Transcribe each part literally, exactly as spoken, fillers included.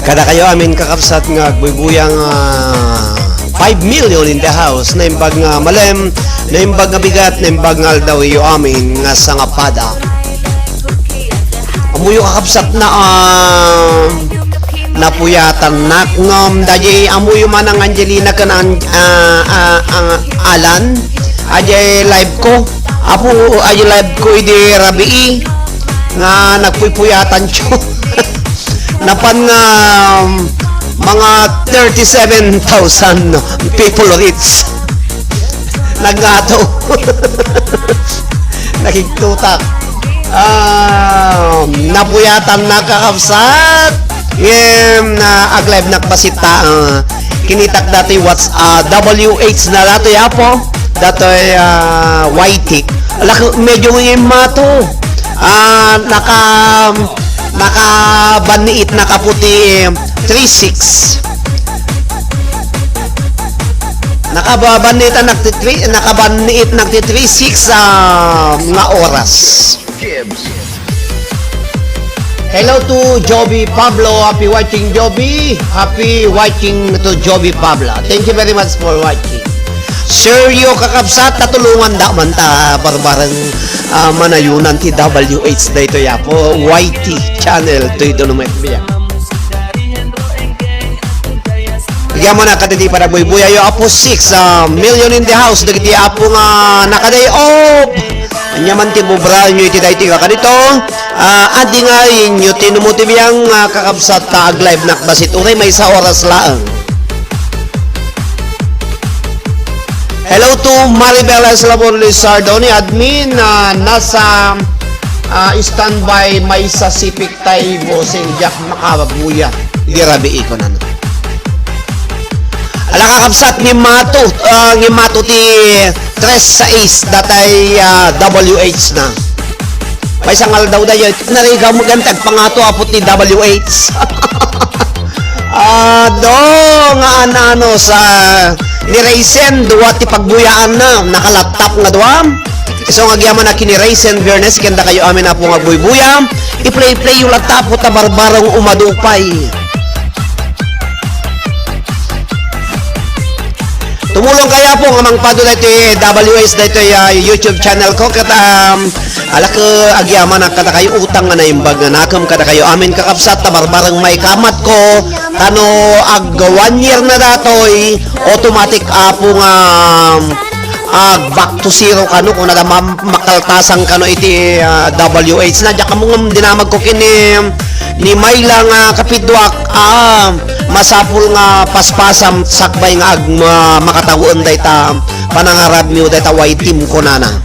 Kadakayo amin kakabsat nga agbuybuya nga five million in the house, naimbag nga malem, naimbag nga bigat, naimbag nga aldaw iyo amin nga sangapada. Ammoyo kakabsat na, ah, napuyatannak ngem daydi ammoyo man ang Angelina ken ang, ah, ah, ang Alan, adiay live ko. Apo, adiay live ko idi rabii nga nagpuypuyatanyo. Napan nga, um, mga thirty-seven thousand people reach. Naggato. Nakigtutak. Ah, napuyatannak kakabsat. Ngem, ah, ag-live nak bassit ta, ah, kinitak datoy what's, ah, W H na datoy, apo. Datoy, ah, Y T. Ala, medyo ngem mato. Ah, naka, nakabanniit na kaputi three six. Nakababanniit na nagti-, nakabanniit nagti three six, ah, nga oras. Hello to Joby Pablo. Happy watching, Joby. Happy watching to Joby Pablo. Thank you very much for watching. Sergio kakabsat, tatulongan da man ta barbareng, ah, manayunan ti W H daytoy, apo. Y T channel, toy do no met biya. Agyamanak kadagiti panagbuybuyayo, Apo Six, ah, million in the house, dagiti apo nga naka-day off. Ania man ti bubraenyo iti daytoy nga kadito, ah, adingayonyo ti no mo ti biang, ah, kakabsat ta ag-live nak bassit uray maysa oras laeng. Hello to Maribel Eslabon Lizardo ni admin, ah, nasa, ah, standby maysa sipik tay bossing, diak makabuya idi rabii, kunana. Ala, kakabsat, ngem mato, ah, ngem mato ti tres sais datay, ah, W H na. Maysa nga aldaw dayo, narigaw mo gantag pangato, apo ti W H. Adu nga an-ano sa ni Raisin, dua ti pagbuyaanna, naka-laptop nga dua. Isu nga agyamanak ken ni Raisin Bernes, ken dakayo amin, apo, nga agbuybuya. I-play-play yo latta, apo, ta barbareng umadu pay. Tumulong kaya, apo, nga mangpado daytoy W H daytoy, ah, YouTube channel ko, ket, um, ala ket agyamanak kadakayo, utang nga naimbag nga nakem kadakayo amin, kakabsat, ta barbareng maikamat ko, kano ag one year na datoy, automatic, apo, nga, um, ag back to zero kano, kunada, ma-, makaltasan kano iti, ah, W H na, diak ammo ngem dinamag ko ken ni, ni Myla nga kapidduak, ah, masapul nga paspasam sakbay nga ag-, ma-, makatawen dayta panangarabmi, dayta Y T-m, kunana.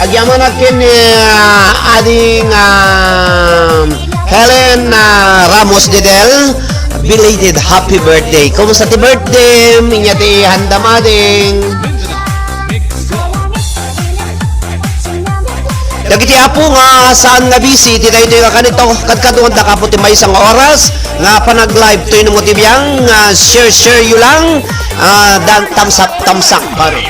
Agyamanak ken ni, ah, ading, ah, Helen, ah, Ramos Dedel, belated happy birthday. Kumusta ti birthday? Inya ti handam, ading. Dagiti apo nga saan nga busy ti daytoy nga kanito, kadkaduan da kapo ti maysa nga oras nga panag-live toy no mo ti biang, ah, share, share you lang, ah, dan thumbs up, thumbs up, pare.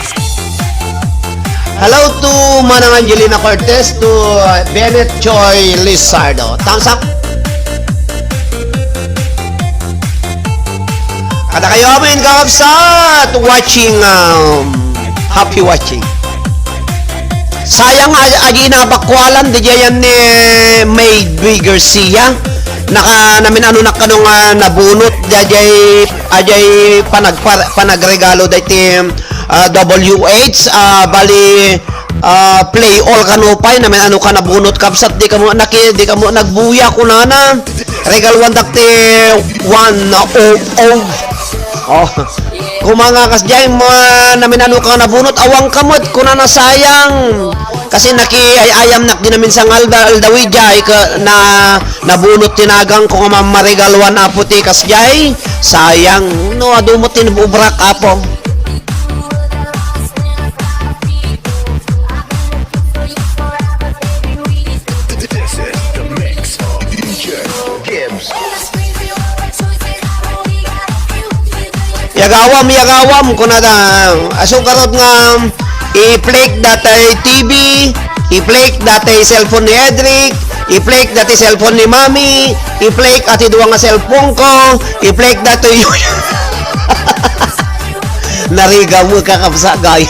Hello to Manang Angelina Cortez, to, uh, Bennett Choi Lizardo. Thumbs up. Kadakayo amin, kakabsat, watching, um, happy watching. Sayang, a-, agi nabakwalan, di dyan ni May Gui Garcia. Naka, namin ano na kanong, ah, nabunot, di ajay, ajay panagpar-, panagregalo dahil ah, W H, ah, bali, ah, play all kano pay, namin ano ka nabunot, kabsat, di kamo naki-, di kamo nagbuya, kunana. Regaluan dakti one oh oh. Oh. Kumanga kas jay, ma-, namin ano ka nabunot, awang kamot, kunana, sayang. Kasi nakiay-ayam nak di namin sangal da-, aldawi jay, ka-, na, nabunot tinagang ko nga mamaregaluan, apo, ti kas jay. Sayang, no, adu mo tinubrak, apo. Yagawam, yagawam, kunada, asugarod nga i-flake datay T V, i-flake datay cellphone ni Edric, I-flake da ti cellphone ni Mami, i-flake a ti dua nga cellphone ko, i-flake da to yung... Narigaw mo, kakabsat, guys.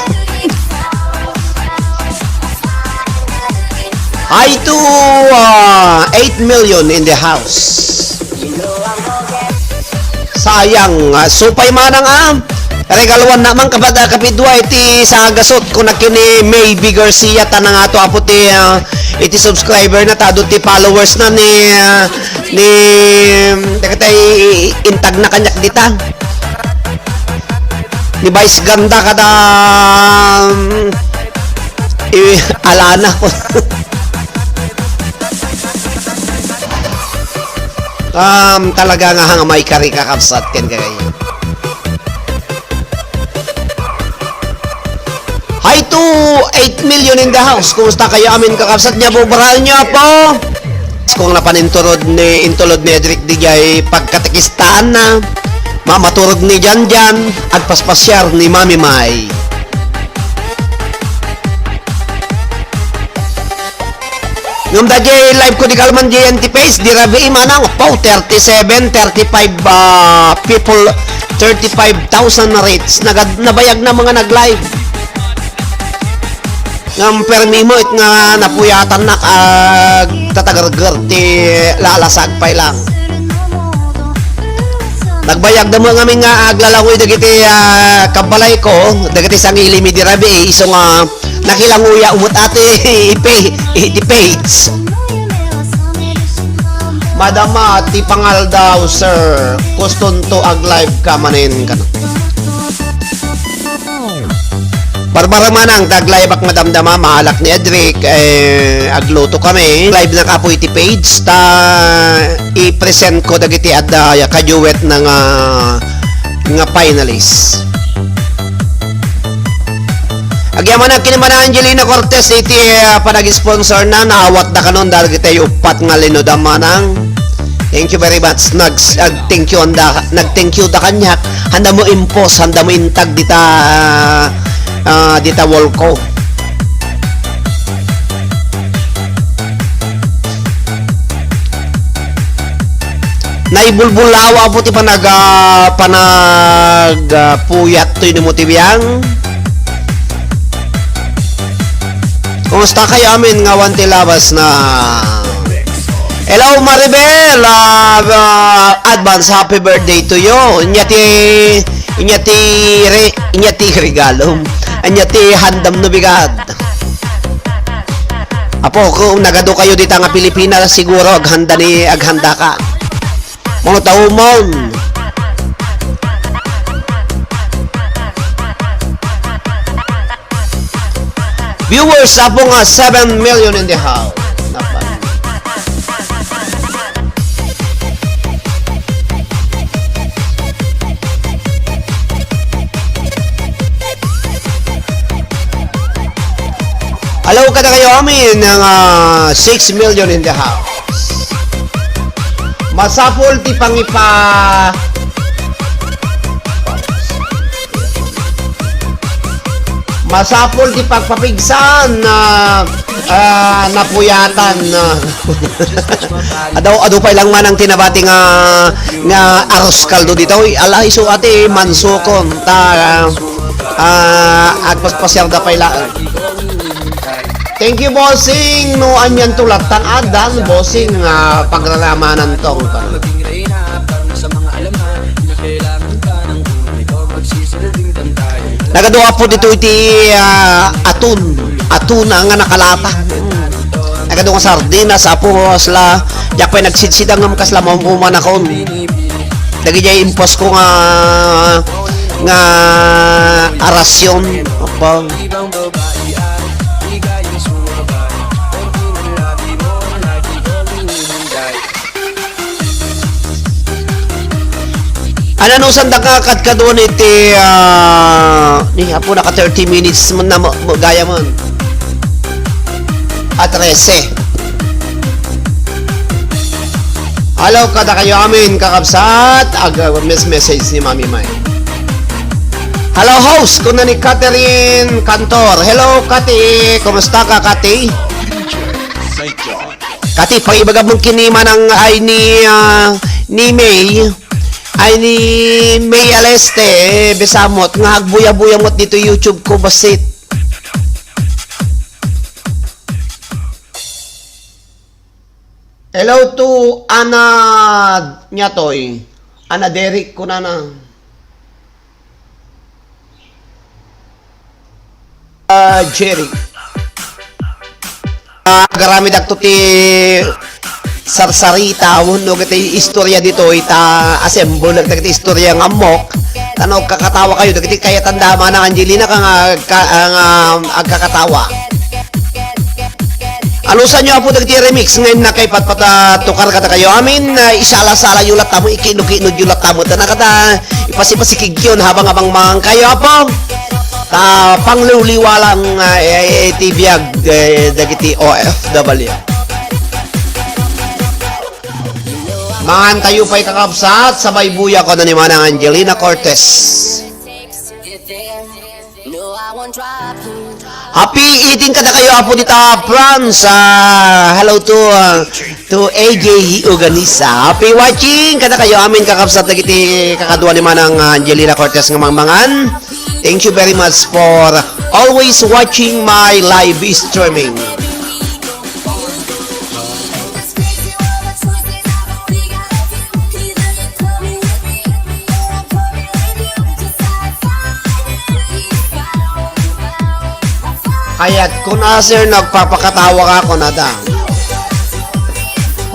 Hi to, uh, eight million in the house. Sayang, ah, supay manang, ah. Regaluan na man kapad, ah, kapidua iti sangagasut ko na kini Maybe Garcia, ta nangato apo ti, ah, iti subscriber na, ta adu ti followers na ni, ah, ni, mm, dagiti intag na kaniak dita. Ni Vice Ganda kada, mm, i-, alana ko. Um, talaga nga hang may kari kakabsat ken kakayo. Hi to eight million in the house. Kumusta kayo amin kakabsat niya? Bubrahan niyo po. Kung napaninturod ni, intulod ni Edric di jay pagkatekistaan na, mamaturog ni Janjan, agpaspasyar ni Mami May. Ngem daydiay live ko di kalman diay N T page, di rabii manang, po, thirty-seven, thirty-five, ah, people, thirty-five thousand na rates. Nagad-, nabayag na mga nag-live. Ngem permi met nga napuyatan nak agtatagerger ti lalasag pay lang. Nagbayag da met ngamin nga aglalangoy dagiti, ah, kabbalay ko, dagiti sangili mi di rabii, isu nga nakilanguya umut ati ipe-, iti page. Madama ti pangaldaw, sir. Kustonto ag-live ka manen kano. Barbara manang, ta ag-live ak madamdama, maalak ni Edric, eh, agluto kami. Live na kapo iti page, ta i-present ko dagiti adda ya kaduet na nga, nga finalist. Agyamanak ken ni Mana Angelina Cortez iti, ah, panag-sponsor na, naawat da kanon dagiti uppat nga linudam manang. Thank you very much. Nag-, ag-, thank you anda, nag-thank you da kaniak. Handa mo impos, handa mo intag dita, ah, dita wall ko. Naibulbulaw apo ti panag-, ah, panag-, ah, puyat toy ni mo ti biang. Kumusta kayo amin nga awan ti labas na? Hello, Maribel! Ah, ah, advance happy birthday to you! Inya ti, inya ti re-, inya ti regalom. Inya ti handam no bigat. Apo, kung nagadu kayo dita nga Pilipinas, siguro aghanda ni, aghanda ka. Mga taumon. Viewers, apo nga seven million in the house. Napa. Hello, kada kayo amin nga, ah, six million in the house. Masapul ti pangipa-, masapul ti pagpapigsan na, ah, napuyatan na. Adu, adu pay lang manang tinabati nga, nga arroz caldo ditoy. Ala, isu ati mansukon. Ta, ah, agpaspasiar da pay laeng. Thank you, bossing. No, anian to lattan adan, bossing, ah, pagraramanan tong. Nagadu apo dito iti, ah, atun. Atun nga nakalata. Nagadu nga sardinas, apo, sla. Diak pay nagsidsidang ngem kasla maumanakon. Dagiti impos ko nga, nga arasyon. Apo. Ananusan da ka kadkaduan iti, ah, ni apo, naka thirty minutes man na mo, mo, gaya man. At trese. Hello, kada kayo amin, kakabsat. Ag-, mes-, message ni Mami May. Hello, host, kuna ni Catherine Cantor. Hello, Kati. Kumusta ka, Kati? Saint John. Kati, pangibagam ken ni Manang ay ni, ah, ni May, ay ni May Aleste, eh, besamot, nga agbuya-buya met ditoy YouTube ko, basit. Hello to Ana Nyatoy. Ana Derek kunana. Ah, Jerry. Ah, agaramidakto ti sarsarita wenno dagiti istorya ditoy ta assemble dagiti istorya nga ammok. Ta no agkakatawa kayo, dagiti kayatan da Manang Angelina ka nga, ka, ah, nga agkakatawa. Alusanyo, Apo, dagiti remix nga inna kay patpatatukar kadakayo amin, ah, isala-salayo latta met, ikinod-kinodyo latta met, ta nakata, ipasipasikigyon habang abang mangan kayo, Apo. Ta pangliwliwa lang, ah, eh, eh, ti biag, eh, dagiti O F W. Mangan tayo pay, kakabsat, sabay buya, kuna ni Manang Angelina Cortez. Happy eating kadakayo, Apo, dita France. Ah, hello to, ah, to A J Uganisa. Happy watching kadakayo amin, kakabsat, dagiti kakadua ni Manang, ah, Angelina Cortez nga mangmangan. Thank you very much for always watching my live streaming. Kayat ko na, sir, nagpapakatawa ka, kunada.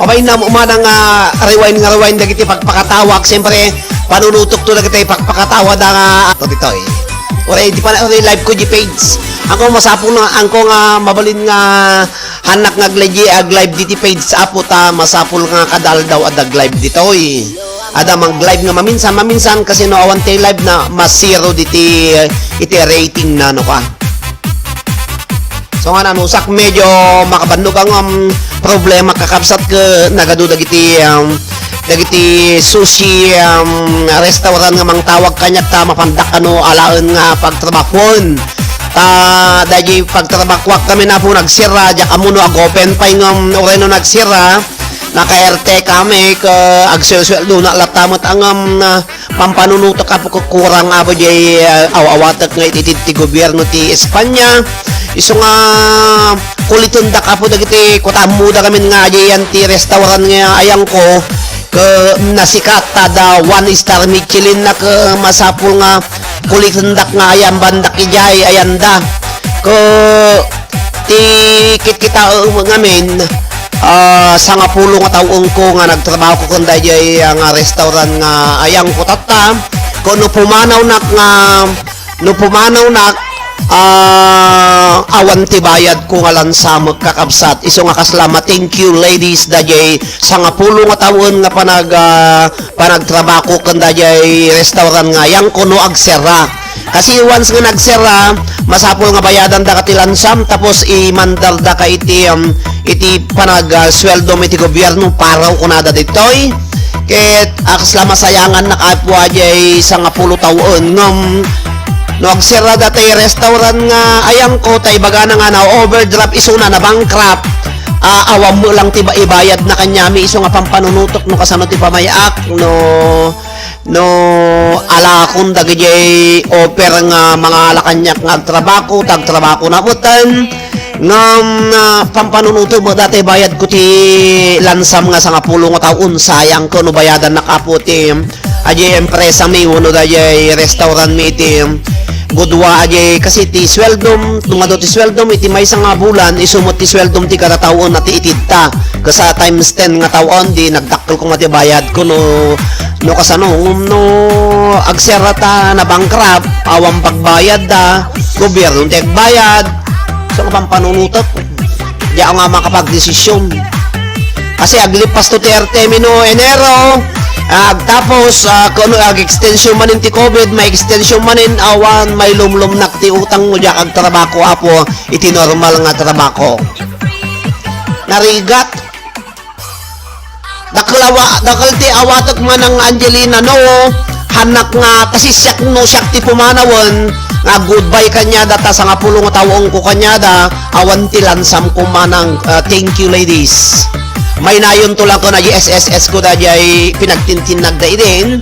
Mabain na mo man ang, ah, rewind nga rewind dagiti pagpakatawak. Siyempre, panunutok to dagiti pagpakatawa da nga ato ditoy. Uray, di pa na, uray, live ko di page. Ako masapul nga, angko nga mabalin nga Hannak nga agli-, ag-live diti page, Apo, ta masapul nga kada aldaw adda ag-live ditoy. Adda mag-live nga maminsan, maminsan, kasi no awan ti live na, ma-zero diti, iti rating na, no ka. So, nga nanusak, medyo makabannog ang, um, problema, kakabsat, ke nagadu dagiti, um, dagiti sushi, um, restaurant nga mangtawag kaniak ta mapandak ano alaen nga pagtrabahuon. Ta, daydi pagtrabahuak kami na po nagsira, diak ammo no ag-open pay ngem uray no nagsira, naka-R T kami, ke agsuelsueldo na latta met ang, um, pampanunutok, Apo, ke kurang, Apo, diay, uh, aw-awatek nga ititid ti gobierno ti Espanya. Isu nga kulitendak, Apo, dagiti kuta ammoda kami nga adiayen ti restaurant nga ayangko, ke nasikat ta adda one star Michelin na, ke masapul nga kulitendak nga ayan bandak idiay ayanda. Ke ti kitkitaem ngamin, ah, sangapulo nga tawenko nga nagtrabaho ko ken daydiay, ah, nga restaurant nga ayangko tatta. Ke no pumanawnak nga, no pumanawnak, ah, awan ti bayadko nga lansamek, kakabsat. Isu nga kasla ma-thank you, ladies, daydiay sangapulo nga tawen nga panag-, ah, panagtrabaho ken daydiay restaurant nga ayangko no agserra. Kasi once nga nagserra, masapul nga bayadan daka ti lansam, tapos imandarda ka iti, um, iti panag, ah, sueldom iti gobierno, paraw kunada ditoy. Ket, ah, kasla masayangannak, Apo, diay sangapulo tawen ngem no agserra daytoy restaurant nga ayangko, ta ibagana nga na-overdraft isuna, na-bankrupt, ah, awan met lang ti ba-, ibayadna kaniami isu nga pampanunutok no kasano ti pamay-ak, no, no alakon dagidiay offer nga mangala kaniak nga agtrabaho, ta agtrabaho na metten. Ngem, ah, pampanunutok met daytoy bayadko ti lansam nga sangapulo nga tawen, sayang ko no bayadannak, Apo, ti adiay empresa mi wenno daydiay restaurant mi iti gudua, adiay kasi ti sueldom, no adu ti sueldom iti maysa nga bulan, isu met ti sueldom ti kada tawen a ti itidta. Kasta times ten nga tawen, di nagdakkel ko nga ti bayadko no, no kasano, no agserra ta na-bankrupt, awan pagbayadda, gobierno ti agbayad. So, pampanunutok. Diak nga makapagdesisyon. Kasi aglipas to ti R T M no Enero, ah, agtapos, ah, kuno ag-extension manen ti COVID, ma-extension manen, awan mailumlumnak ti utang no diak agtrabaho, Apo, iti normal nga trabaho. Narigat. Dakkel awa-, dakkel ti awatek, Manang Angelina, no hannak nga kasisiak no siak ti pumanawen, nga goodbye kaniada, ta sangapulo nga tawenko kaniada, awan ti lansamko, Manang, ah, thank you, ladies. Maynayonto lang ko na di S S S ko da di ay pinagtintinnag da idin.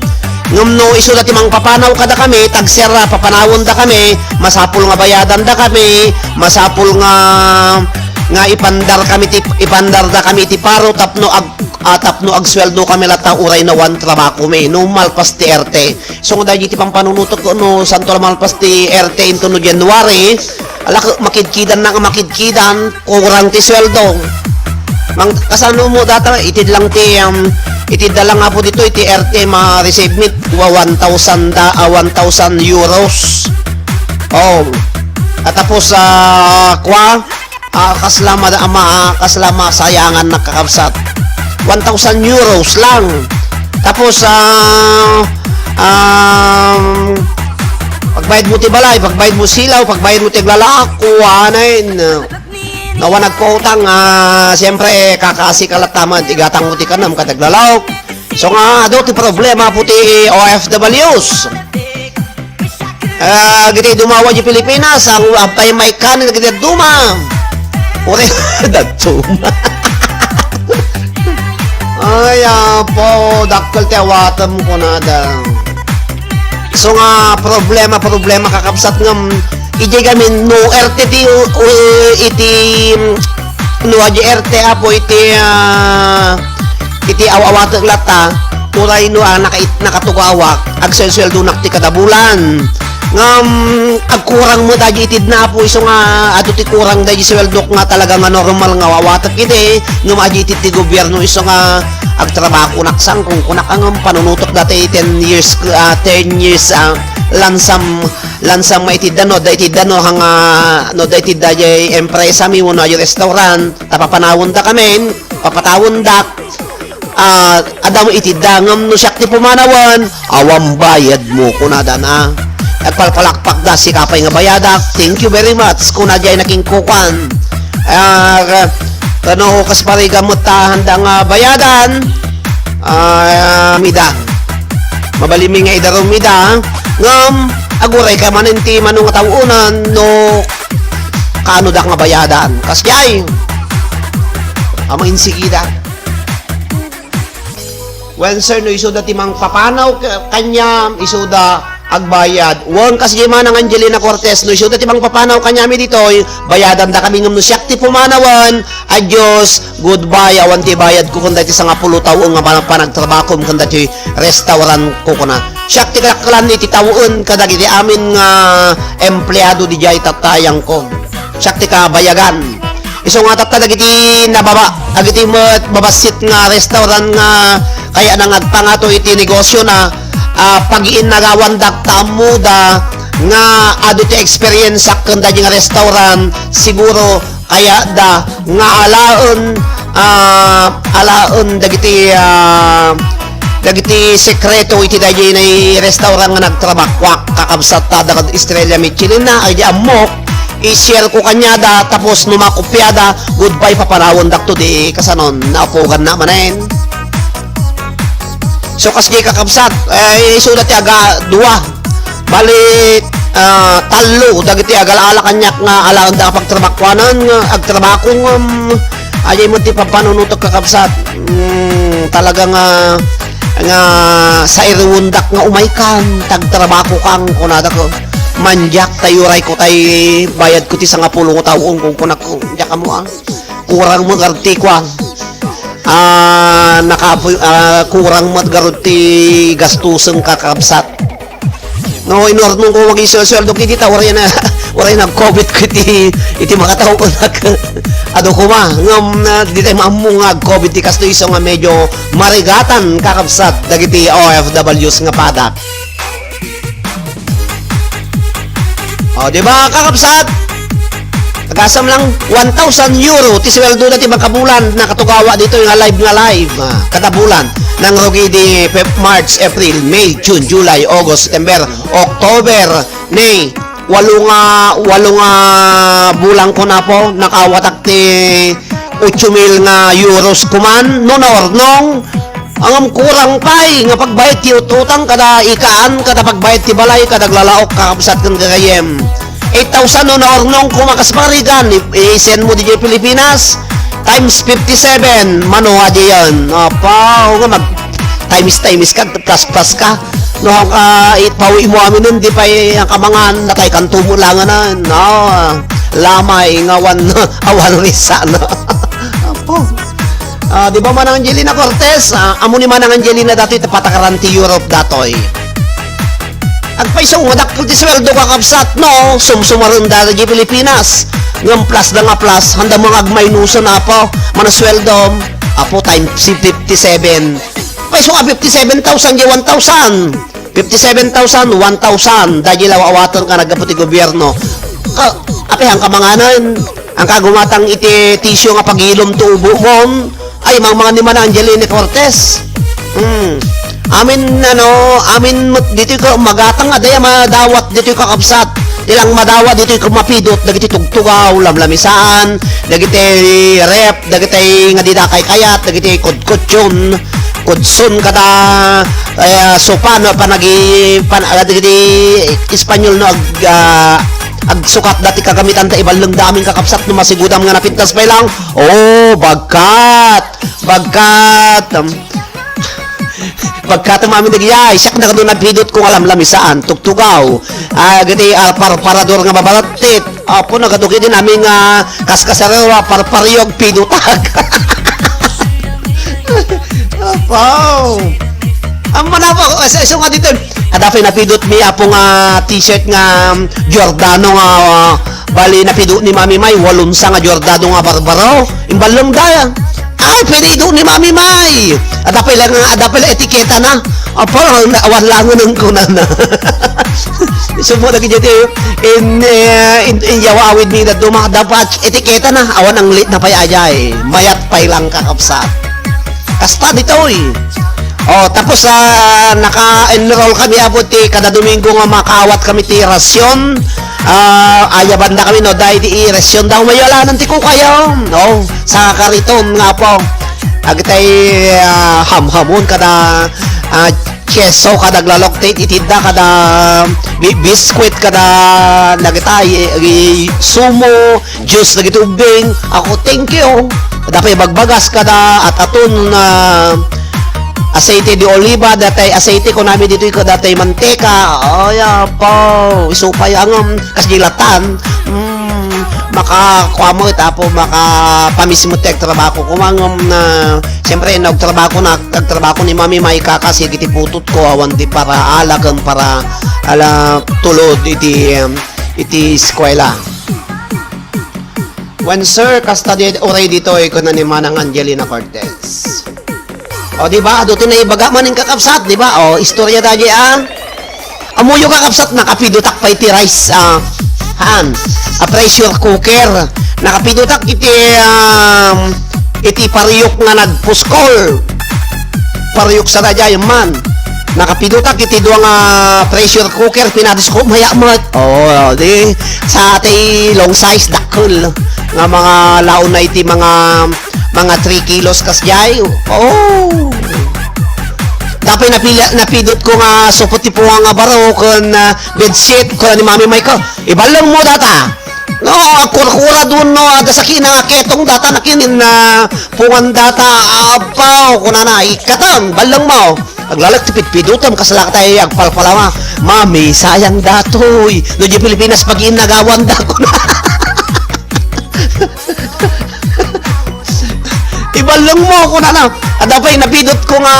Ngem no isu da ti mangpapanaw kada kami, tagserra, papanawon da kami, masapul nga bayadan da kami, masapul nga, nga ipandar kami ti, ipandar da kami ti paro tapno ag-, ah, tapno agsueldo kami latta uray no awan trabako mi. No malpas ti R T. So, nga dagiti pampanunutok ko, no, santo la malpas ti R T into no January, ala, makidkidan na nga makidkidan, kurang ti sueldo. Mang, kasano mo data, itid lang ti, um, itid da lang apo dito, iti R T ma-receive mi, wa one thousand da, ah, one thousand euros. Oh, at tapos, ah, kwa, Ah, kasla mada-, ma-, kasla masayangan, kakabsat. One thousand euros lang. Tapos, ah, um, pagbayad mo ti balay, pagbayad mo silaw, pagbayad mo ti aglalaak, kuwanen. Nawa nagpautang, ah, siyempre, kakasi ka latta man, igatang mo ti kanam, ket aglalaok. So nga, adu ti problema po ti O F Ws. Ah, giti dumawa di Pilipinas, ang apay may kanin giti duma. Ore, daduma. Ay, apo, dakkel ti awatem kunada. So nga, problema, problema, kakabsat, ngem, iti gamin, no, R T T, uh, iti, no, adi R T, apo, iti, ah, iti aw-awatek latta, uray no, ah, naka-, nakatugawak, agsuelsueldonak ti kada bulan. Ngem agkurang met adi itid na apo isu nga adu ti kurang daydi sueldok nga talaga nga normal nga awatek idi, ngem adi itid ti gobierno isu nga agtrabahonak sangkong kunak ngem panunutok dati ten years, ah, ten years, ah, lansam, lansam nga itid da no, da itid da no, hanga, no, da itid da jay empresa mi wenno adi restaurant, ta papanawon da kamin, papatawon dak, ah, adda mo iti dangem no siak ti pumanawen, awan bayad mo, kunada na. Nagpalpalakpak da, sika pay nga bayadak, thank you very much, kuna jay nakingkukan. Ah, kano kas parigan mo ta, handa nga bayadan, ah, mida. Mabalin mi nga idarum mida, ngem, aguray ka manen ti mano nga taw-unan, no, kaano dak nga bayadan. Kas jay, ama insigida. Wen, sir, no isuda ti mangpapanaw ka-, kaniam, isuda agbayad. Wen, kas di manang Angelina Cortez, no isuda ti mangpapanaw kaniami ditoy, bayadan da kami ngem no siak ti pumanawen, adios, goodbye, awan ti bayad ko kun dati sangapulo taw nga pan-, panagtrabakom kun dati restaurant ko kuna. Siak ti kaklan iti tawen kadagiti amin nga empleado di jay tattayang ko. Siak ti kabayagan. Isu nga tatta dagiti nababa-, dagiti met mabassit nga restaurant nga kayatna nga agpangato iti negosio na, ah, pagiinnagawan dakta ammoda nga adu ti experience ken dagiti nga restaurant, siguro kayatda nga alaen, ah, alaen dagiti, ah, dagiti sekreto iti daydiay nay restaurant nga nagtrabahoak, kakabsat ta da kad Estrella Michelin na, ay di ammok, i-share ko kaniada, tapos no makopiada, goodbye, papanawendakto di kasanon, naupugan na manen. So, kas di kakabsat, eh, isuda ti aga dua. Bali, ah, tallo, dagiti agala-ala kaniak nga alaenda nga pagtrabakuanan, nga agtrabako, ngem, ajay met ti pampanunotek kakabsat. Mm, talaga nga, nga sairuendak nga umay kan, tagtrabako kan, kunada ko. Mandiak, tay uray ko, tay bayad ko ti sangapulo nga taon, kun kunak, diak amo, ah. Kurang mo garti kuan. Ah, nakapoy-, ah, kurang mo garti gastusen kakabsat. No, inurnong ko mag-isueldo iti ta, uray na, uray nag-covid ko iti, iti makataw ko nag-, adu koma, ngem, ah, di tayo maammo nga ag-covid ti kasto isu nga medyo marigatan kakabsat dagiti O F Ws nga padak. O, di ba, kakabsat? Agasam lang, one thousand euro ti sueldo na ti makabulan, nakatugawa dito nga live nga live, ah, kada bulan. Nang rugi di Feb-, March, April, May, June, July, August, September, October, May, walo nga, walo nga bulan ko na po, nakawatak ti ocho mil nga euros kuman, no, naurnong, Ngem kurang pay nga pagbayad ti ututang kada ikaan, kada pagbayad ti balay, kada aglalaok, kakabsat ken gagayyem. Eight thousand no naurnong koma kas parigan, i-, i-send mo diay Pilipinas, Times fifty-seven, mano a diyan. Apa, o nga mag times, times ka, plus, plus ka. No, ang ka, ipawi mo amin nun, di pa ang kamangan, natay kan tumo langanan. No, lamay, ngawan, awan risa, no. Apo. Ah, di ba, Manang Angelina Cortez? Ah, amo ni Manang Angelina datoy, ta patakaran ti Europe datoy. Agpayso nga dakkel ti sueldo, kakabsat, no? Sumsumaren da di Pilipinas. Ngem plus da nga plus, handa mo nga agmaynusen, apo. Manang sueldo, apo, times fifty-seven. Payso nga fifty-seven thousand, di one thousand. Fifty-seven thousand, one thousand. Dagiti law awaten ka naggapu ti gobierno. Ka, apay, ang kamanganan, ang kagumatang iti tissue nga pagilom ti ubomon. Ay, mangmangan ni Manang Angelina Cortez. Hmm. Amin, ano, amin met ditoy ka magatang, adda madawat ditoy, kakabsat. Di lang madawat ditoy ka mapidot, dagiti tugtugaw, lamlamisaan, dagiti ref, dagiti nga dida kaykayat, dagiti kudkutyon, kudson kada, eh, sopa, no, panagi-, pan-, ah, dagiti Espanyol, no, ag-, ah, agsukat dati kagamitan ta iballeng da amin, kakabsat, no, masigudam nga napintas pay lang. Oh, bagkat! Bagkat! Um, bagkat, um, amin dagiti, ay, siak na kano napidot ko nga lamlamisaan, tugtugaw. Ah, dagiti, ah, parparador nga babalattit. Apo, nagadugi din amin nga kaskasarero, parpariog, pidutak. Apo. Ang manapa, isu, isu nga dito, adda pay napidot mi, apo, nga t-shirt nga, um, Giordano nga, uh, bali napidot ni Mami May, walonsa nga Giordano nga barbaro. Imballeng da. Ay, pinido ni Mami May. Adda pay lang, adda pay lang etiketa na. Apo, awan langen ang kunana. Subo na kanya ti in, eh, in, in yawa awid ni daduma. Dapat etiketa na. Awan ang lit na pay ajay. Mayat pay lang, kakabsat. Kasta ditoy. Oh, tapos, ah, naka-enroll kami, apo, ti kada Domingo nga makaawat kami ti rasyon. Ah, aya banda kami, no, daydi i rasyon daw mayalanan ti kukayo. Oh, sa kariton nga, apo. Agtay, ah, hamhamon kada, ah, keso, kada aglalok ti itidda, kada bi-, biskwit, kada nagitay, i-, i-, sumo, juice dagiti ubbing. Ako, thank you. Adda pay bagbagas kada at-aton, ah, aceite de oliva, datay aceite, kunami ditoy ko datay manteka. Ay, apo, isu pay ngem, kas di latan. Mm, makakuamo ita, apo, makapamismo ti agtrabaho ko. Ngem, ah, siyempre, nagtrabaho na, agtrabaho ni Mami May kakas iti putotko, awan ti para ala ken para ala tulod iti, um, iti eskwela. Wen, sir, kasta di uray ditoy, kuna ni Manang Angelina Cortez. O, di ba? Adu ti naibaga manen, kakabsat, di ba? O, istorya da di, ah. Ammoyo, kakabsat, nakapidotak pay ti rice, ah, han, a pressure cooker. Nakapidotak iti, um, iti pariok nga nagpuskol. Pariok sa daydiay man. Nakapidotak iti dua nga pressure cooker, pinadisko, maya met. Oo, di, sa ti long size, dakkel. Nga mga laon na iti mga, mga three kilos kasdiay. Oo. Adda pay napili-, napidot ko nga supot ti punga nga baro ken, ah, bedsheet, kuna ni Mami May ko. Iballeng mo data. No, agkurkura duon, no, adda sakina nga ketong data na kinin na pungan data, abaw, kunana, ikatan, balleng mo. Aglalak ti pitpidutam, kaslak tayo agpalpalama. Mami, sayang datoy. No, di Pilipinas, pag-iinagawan da, kuna. Iballeng mo, kunana. Adda pay napidot ko nga,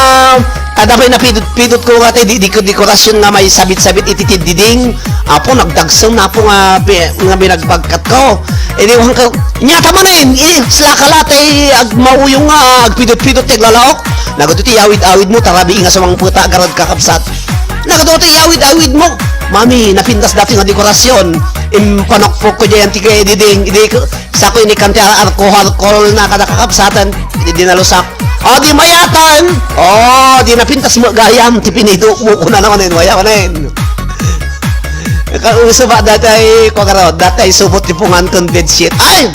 adda pay napidot, pidot ko nga ti di, di, dekorasyon nga may sabit-sabit iti ti diding. Apo, nagdagsem na, apo, nga pi-, nga binagbagkat ko. Idi, wan ka, nyata manen, eh, sila ka la, tay, ag-, mauyong nga, agpidot-pidot, ti aglalaok. Nagado ti awid-awid mo, tarabii nga sumangpeta, agarad kakabsat. Nagado ti awid-awid mo. Mami, napintas dati nga dekorasyon. Impanokpok ko diyan ti kay diding, idi ko, Sa ko ini kanti ar-, alcohol, alcohol na kada kakabsatan, di dinalusak. O, di mayatan. O, di napintas mo gayam, ti pinido mo, kuna naman, eh, waya, wala, eh. Kauso ba, datay, kwa karo, datay, subot ti pungan kon bedsheet. Ay!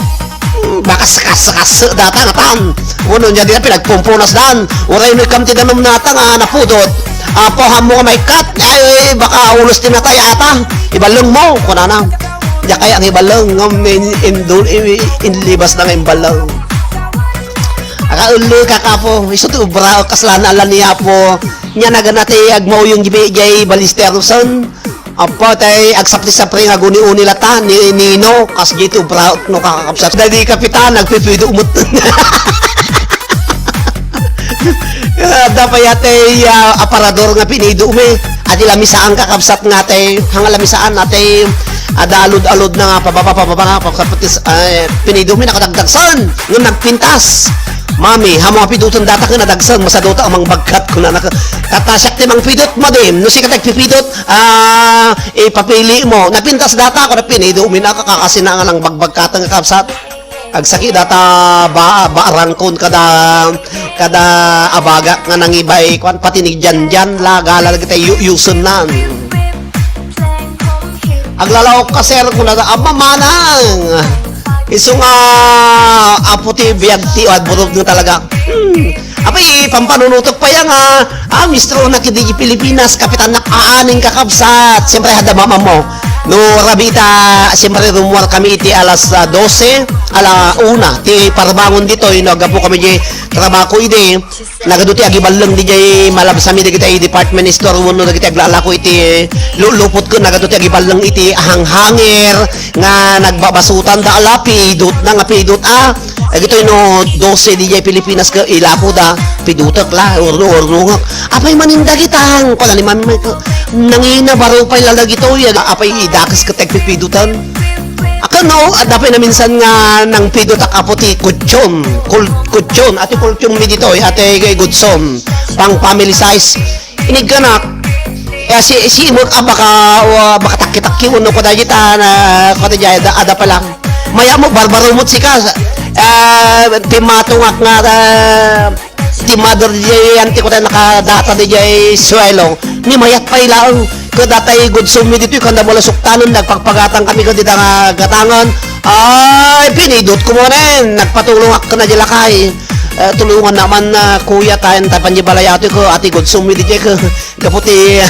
Bakas, kas, kas, data, natan. Uno, niya, di na pinagpumpunas dan. Uray no ikam ti danum nata nga napudot. Apo, hammo nga maikkat. Ay, baka ulos ti natay ata. Iballeng mo, kunana. Diak kayat nga iballeng, ngem in, indul-, i-, inlibas na nga imbaleng. Akaullo ka, kapo. Isu ti obra, kasla na ala ni Apo. Nia nagana ti agmauyong diay, diay balisterosan. Apo, tay agsapri-sapri nga guni-uni lata ni Nino, kas diay ti obra no kakabsat. Dadi kapitan, nagpipido umot. Adda pay atay, ah, aparador nga pinido mi. Adi lamisaan kakabsat nga atay, hanga lamisaan atay, adda alud-alud na nga pababa, pababa nga, pagkaputis, ay, pinido mi nakadagdagsan. Ngem nagpintas. Mami, amo nga piduten data ken nadagsen, masaduta a mangbagkat, kunana. Ket siak ti mangpidut, madi. No sika ti agpipidut, ah, ipapili mo. Napintas data, kuna pinido mi na, kakasina nga nang bagbagkatan nga kabsat. Agsaki data ba, ba arangkon kada, kada abagak nga nangibay, kuan, pati ni Janjan, la, gala dagiti yu-, yusen na. Aglalaok ka, sir, kuna da, "Ama, manang!" Isu nga, apo ti biag ti, adburog nga talaga. Hmm. Apay, pampanunutok pa yan, ah. Ah, mistro na kidi Pilipinas, kapitan na aaning kakabsat. Siyempre, hada mama mo. No, rabi ita, siyempre, rumuar kami iti alas, ah, dose, ala una, ti parbangon ditoy, no, agapu kami di trabaho idi. Nagadu ti agiballeng diay malabsami dagiti department store wenno dagiti aglalako iti lulupot ken nagadu ti agiballeng iti hanghanger nga nagbabasutan da ala pidot na nga pidot a. Dagitoy no dose diay Pilipinas ket ilako da pidotek la urno urno. Apay manin dagitang kuna ni mami ko nangina baro pay la dagitoy apay idakes ket agpipidotan. Akan no, adda pay naminsan nga nangpidotak apo ti kutson. Kul-, kutson, ati kutson mi ditoy, ati gay gutson. Pang family size. Inigganak. Eh, si, si imot, ah, baka, ah, baka takki-takki, uno ko dagita, na, ko dagita, ada, ada pa lang. Maya mo, barbaro mo't sika. Ah, timatungak nga, ah, ti mother diay auntie ko tayo nakadata diay suelo. Ni mayat pay laeng. Ko datay gudsom mi ditoy, kanda mo la suktanen, nagpagpagatan kami ko dita nga gatangan. Ay, pinidot ko mo nen. Nagpatulong ak na di lakay. Eh, tulungan naman na kuya tayo, tayo pandibalay atoy ko, ati gudsom mi diay ko. Gaputi.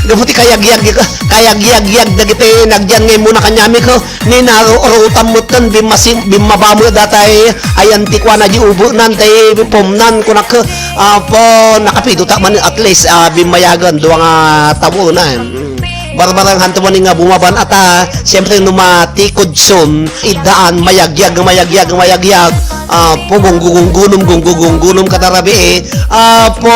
Gaputi kayagyag, kayagyag-yag dagiti nagyan ngay muna kanyami ko. Ni narurutam met ken bimmasin-, bimmaba met datay ayan ti kuana di ubonan tay pomnan kunak, apo, nakapidotak man at least, ah, bimmayagan dua nga tabunan. Mm. Barbaranghanto man nga bumaban ata, siyempre no matikudson, iddaan, mayagyag, mayagyag, mayagyag, apo, gunggugunggunum, gunggugunggunum kada rabii, apo,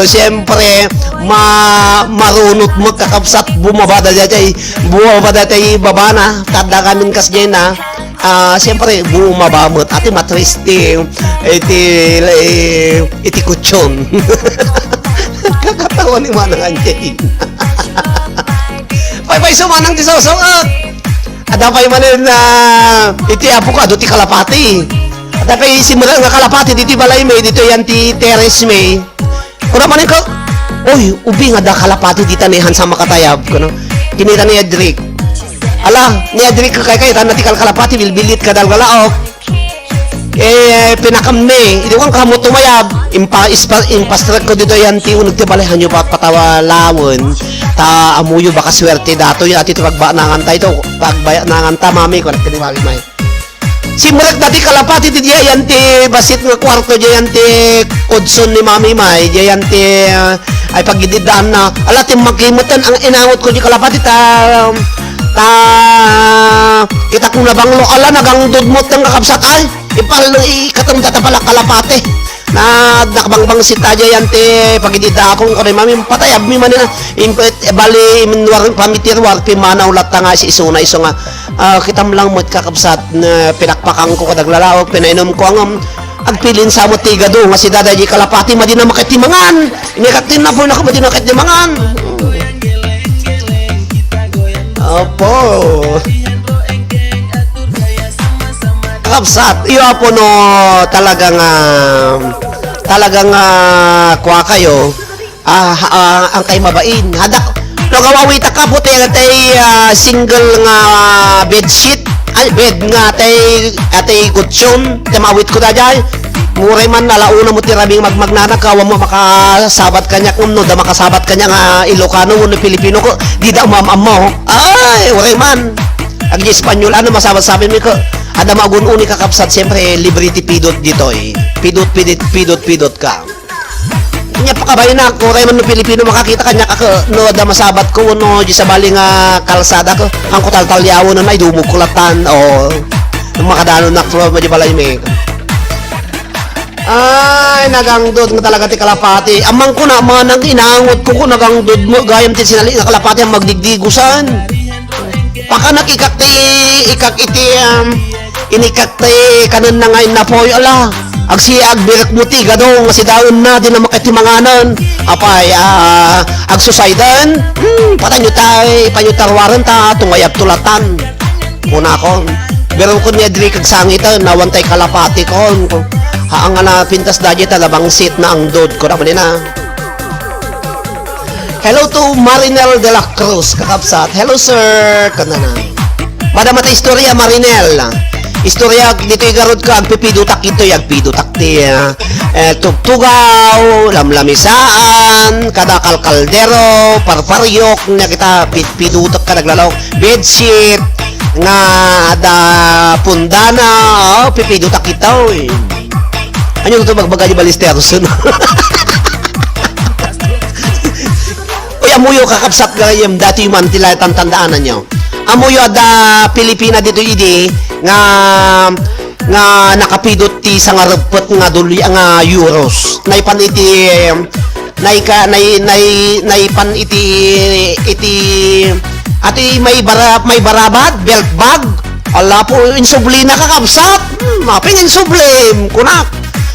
siyempre, ma-, marunot met kakabsat, bumaba datay, bumaba datay babana, kada kamin kas diay na, ah, siyempre, bumaba met, ati matriste, iti, eh, iti kutson. Kakatawa ni Manang Angelina. Paypay sumanang ti sawsaw, ah. Ada pay manen, ah, iti apo ko, adu ti kalapati. Ada pay simrek nga kalapati, diti balay mi, dito yan ti teres mi. Kuna manen ka, "Oy, ubi nga da kalapati dita ni hansa makatayab," kuno. Kinita ni Edric. Ala, ni Edric, kay, kay, tan na ti kalkalapati, bilbilit ka dal galaok. Eh, pinakam ni, idi ko kamo tumayab, impa-, ispa-, impastrek ko dito yan, ti uneg ti balay, hanyo pa, patawa lawen. Ta, amuyo baka swerte dato, yan, ati, pagbanangan tayo to, pagbanangan ta, mami, ko, nagkadi, mami, may. Simrek dati kalapati ti diay yan ti basit nga kwarto, diay yan ti kudson ni Mami May, diay yan ti, ah, ay pagididaan na. Ala, timmagkimutan ang inangot ko di kalapati ta, ta, kita kong nabanglo. Ala, nagangdod mo tang kakabsat ay. Ipal, ikatang data pala kalapati. Na, nakabangbang si Tadya yan ti pagididaan kong kore Mami, patay, abmi man na. Impet, bali, minwar, pamitiruar, pimanaw latta nga si isuna, isu nga, Ah, kitam lang met kakabsat, na pinakpakangko kadag lalaok, pinainomko ngem agpilin sa met ti igado nga si Dada di kalapati, madi na maket ti mangan. Ini kat tinapon ako, madi na maket ti mangan. Opo. Kakabsat, iyo apo no talagang, ah, talagang, ah, kua kayo. Ah, ah, ang kay mabain. Hadak, no, gawawi ta ka, puti, atay, ah, single nga bedsheet. Ay, bed nga, atay, atay gutyon. Tamawit ko da jay. Muray man, alauna mo ti rabing magmagnana, kawa mo makasabat kanya, kung no, da makasabat kanya nga Ilocano, no, Pilipino ko, di da umam-ammo. Ay, uray man. Ag Espanyol, ano masabat sabi mi ko? Adda magun-uni, kakabsat, siyempre, libre ti pidot ditoy. Pidot, pidit, pidot, pidot ka. Nya, pakabayna, uray man no Pilipino makakita kaniak, ako, no adda masabat ko, no, di sabali nga kalsada ko, hangko taltalyawen, ay, dumog ko latan, o, makadanon na, pro, di balay mi. Ay, nagangdod nga talaga ti kalapati. Amangko na, manang inangot ko, ko nagangdod mo, gayam ti sinali nga kalapati ang magdigdigusan. Pakanak ikak ti, ikak iti, um, inikak ti kanenna nga innapoy, ala. Agsi-, agbirek mo ti gadong, sidaenna, di na makatimanganan. Apay, ah, agsusaydan, hmm, patay nyo tay, patay nyo taruaren ta, tungayab tulatan. Kunakon, "Birokon nga diri kag sangiten, awan tay kalapati," kon. Haan nga napintas daydiay ta nabangsit, naangdod, kuna manina. Hello to Marinel de la Cruz, kakabsat. "Hello, sir," kunana. Madama ta istorya, Marinel. Istorya, ditoy garud ka, agpipidotak itoy, agpidotak ti, ah, eh, tugtugaw, lamlamisaan, kada kalkaldero, parpariok, nya kita, pit-, pidotak ka, naglalaok. Bedsheet, nga adda pundana, o, pipidotak ita, oy. Ania to bagbaga ni Balisterson? Oy, ammoyo, kakabsat, gayam, datoy man ti la-, tantandaanan nyo. Ammoyo, adda Pilipina ditoy idi nga, nga nakapidot ti sangareppet nga duli-, nga euros. Naipan iti, naika-, nai-, nai-, naipan iti, iti, ati may bara-, may barabad, belt bag. Ala po, insublina, kakabsat. Hmm, apay nga insublim, kunak.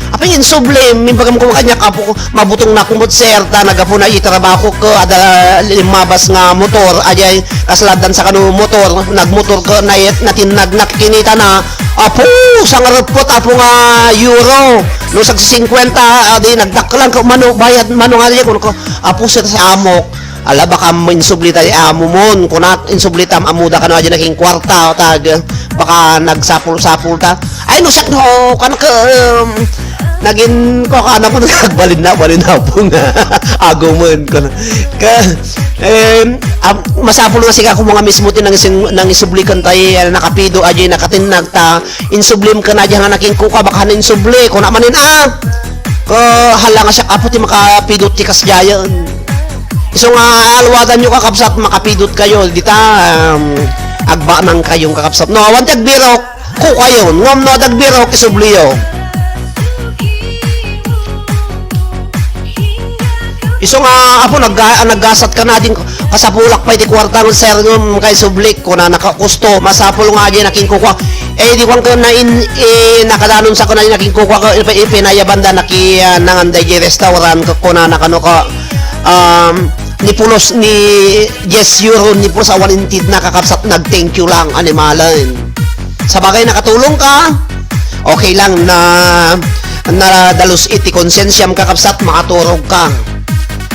Apay nga insublim, imbagam ko kaniak, apo ko, mabutong na kumot, sir, ta nagapuna itrabaho ko, adda limmabas nga motor, ajay, kasla addan sa kano motor, nagmotor ko, nayet, natinnag na, kinita na, apo, sangareppet, apo nga euro, no, sag singkwenta, adi, nagdaklan ko, mano, bayad, mano nga, di, kuno ko, apo, sir, sa amok, ala, baka mainsublita ti amo mon, kunat, insublitam, ammoda kano, adi, naging kwarta, tag, baka nagsapul-sapul ta, ay, no, siak, no, kan ka, um, naging, ko, ano ko, nagbalin na, balin na po nga, agumen ko na. Ka, em, am-, masapul nga sika ko mga mismo ti nang isin-, nang isublikan tayo, eh, nakapido, ajay, nakatinnag ta, insublim ka na, ajay, nga naking kuka, baka na insubli, ko na manin, ah, ko, hala nga siya, apo ti makapidot ti kasjayan. Isu nga, aluwadan nyo, kakabsat, makapidot kayo, dita, um, agbanang kayong kakabsat. No, awan ti agbirok, Kukayon, ngem no adda agbirok, isubliyo. Isu nga, apo, nagga-, naggasat ka na din, kasapulak pay ti kuarta, sir, ngem kay sublik, kunana ka, kusto, masapul nga di nakinkukua. Eh, di kuan ko na in, eh, nakadanon sa ko na di nakinkukua, ko, ipa-, ipinayaban da, naki, ah, nangan da di restaurant, ko, kunana kano ka, um, ni pulos, ni dies euro, ni pulos, awan intid na, kakabsat, nag-thank you lang, animalen. Sabagay, nakatulong ka, okay lang na, nadalus iti konsensiam, kakabsat, makaturog ka.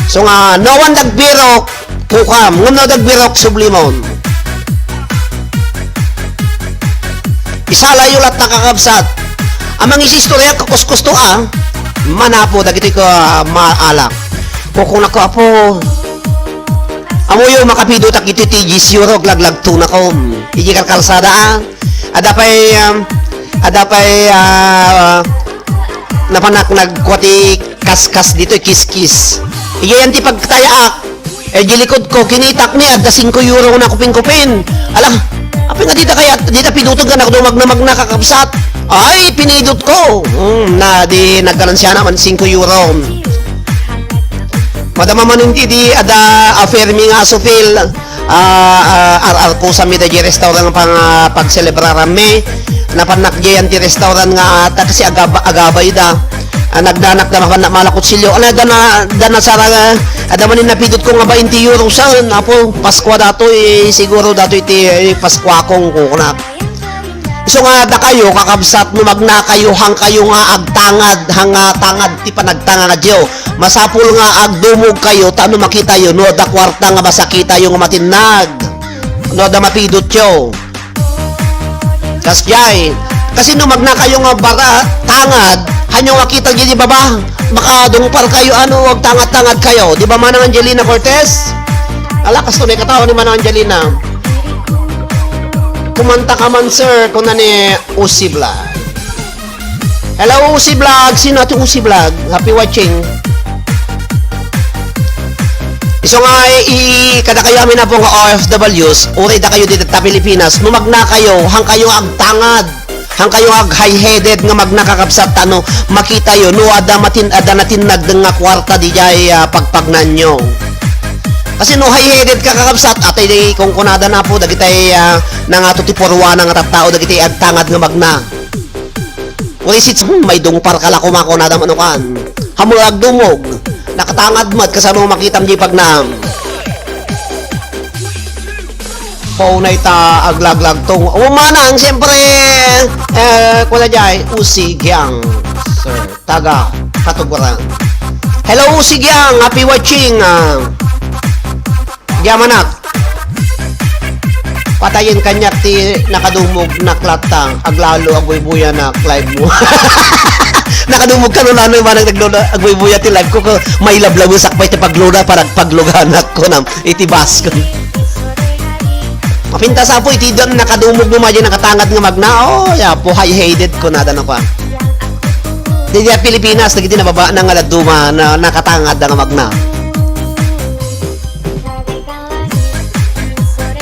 So nga, no, awan dagbirok, kukam. Ngem no dagbirok, sublimon. Isalayo lat nakakabsat. Amang isistorya, kakuskusto, ah. Manapo, dagiti ka, maalak. Kukuna ko, apo. Amuyo, makapido, tak iti ti dies euro, laglagto na kom. Iti kalkalsada, ah. Ada pay, um, ada pay, ah, napanak nagkua ti kaskas ditoy, kiskis. Iyayan ti pagtayaak. Eh, di likod ko, kinitak ni, adda singko euro na kupin-kupin. Ala, apay nga dita kaya, dita pidutugan ako, dumagna-magna, kakabsat. Ay, pinidot ko. Hmm, na, di nagganansiya naman singko euro. Madama man hindi, di, ada, affair mi nga asupil. Ah, ah, ar-, arkusa mi da di restaurant pang, ah, pagselebraran mi. Napannak diyan ti restaurant nga ata kasi agaba-, agabay da. Ah, nagdanak da mapan-, malakutsilyo. Ala, dana, dana sara, ah, ada manin napidot ko nga bainte euro saan. Apo, Paskua datoy, siguro datoy ti, eh, Paskua kong kukunak. Isu nga dakayo, kakabsat, no magnakayo, hangkayo nga agtangad, hanga tangad ti panagtangadyo. Masapul nga agdumog kayo, ta no makitayo, no adda kuarta nga masakitayo nga matinnag. No adda mapidotyo. Kasjay. Kasi no magnakayo nga bara, tangad, hanyo nga kita gidi baba, makadungpar kayo, ano, agtangad-tangad kayo. Di ba, Manang Angelina Cortez? Ala, kasto na ikatawa ni Manang Angelina. Kumanta ka man, sir, kuna ni Usi Vlog. Hello, Usi Vlog. Sino ti Usi Vlog? Happy watching. Isu nga, i-, kadakayo amin a pong O F Ws, uray dakayo dita ta Pilipinas, no magnakayo, hangkayo agtangad, hangkayo ag-high-headed nga magnakakabsat, ta no makitayo, no adda matin-, adda natinnagdeng nga kuarta didiay, ah, pagpagnanyo. Kasi no high-headed ka, kakabsat, atay di kunkunada na po, dagitay, ah, nangato ti purwana nga tattao, dagitay agtangad nga magna. Uray sits, hmm, may dungpar ka la kumakuna da manukan. Hamul agdumog. Nakatangad met, kasano makitam di pagnam. Paunay ta aglaglagtong. Umanang, siyempre, eh, kuna jay, Usi Gang. Sir, taga Katuguran. Hello, Usi Gang. Happy watching. Ah. Diya manak. Patayen kaniak ti nakadumog nak latta. Aglalo, agbuybuya nak live mo. Nakadumog ka no nano manang nagload, agbuybuya ti live ko, ko, mailablawesak pay ti pagload, parang pagluganak ko nam, iti bus ko. Mapintas apo, iti dan nakadumog mo, madi nakatangad nga magna, oh, ya po, high-headed ko na, dan ako, ah. Di, di, Pilipinas, dagiti nababa na nga dadduma, na, nakatangad nga magna.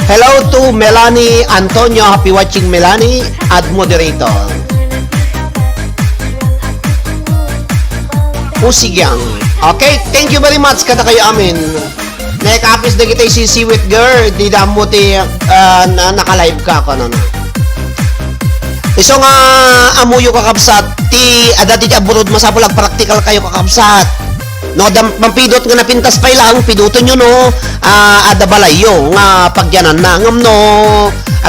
Hello to Melanie Antonio. Happy watching, Melanie, ad moderator. Usigyang. Okay, thank you very much kadakayo amin. Naikapis dagiti sisiwit, girl. Di damo ti, ah, na, naka-live ka, kuno na. Isu nga amuyo, kakabsat, ti adda ti abroad, masapul agpraktikal kayo, kakabsat. No, adda mampidot nga napintas pay lang, pidotenyo no, ah, adda balayyo nga pagyananna. Ngem no,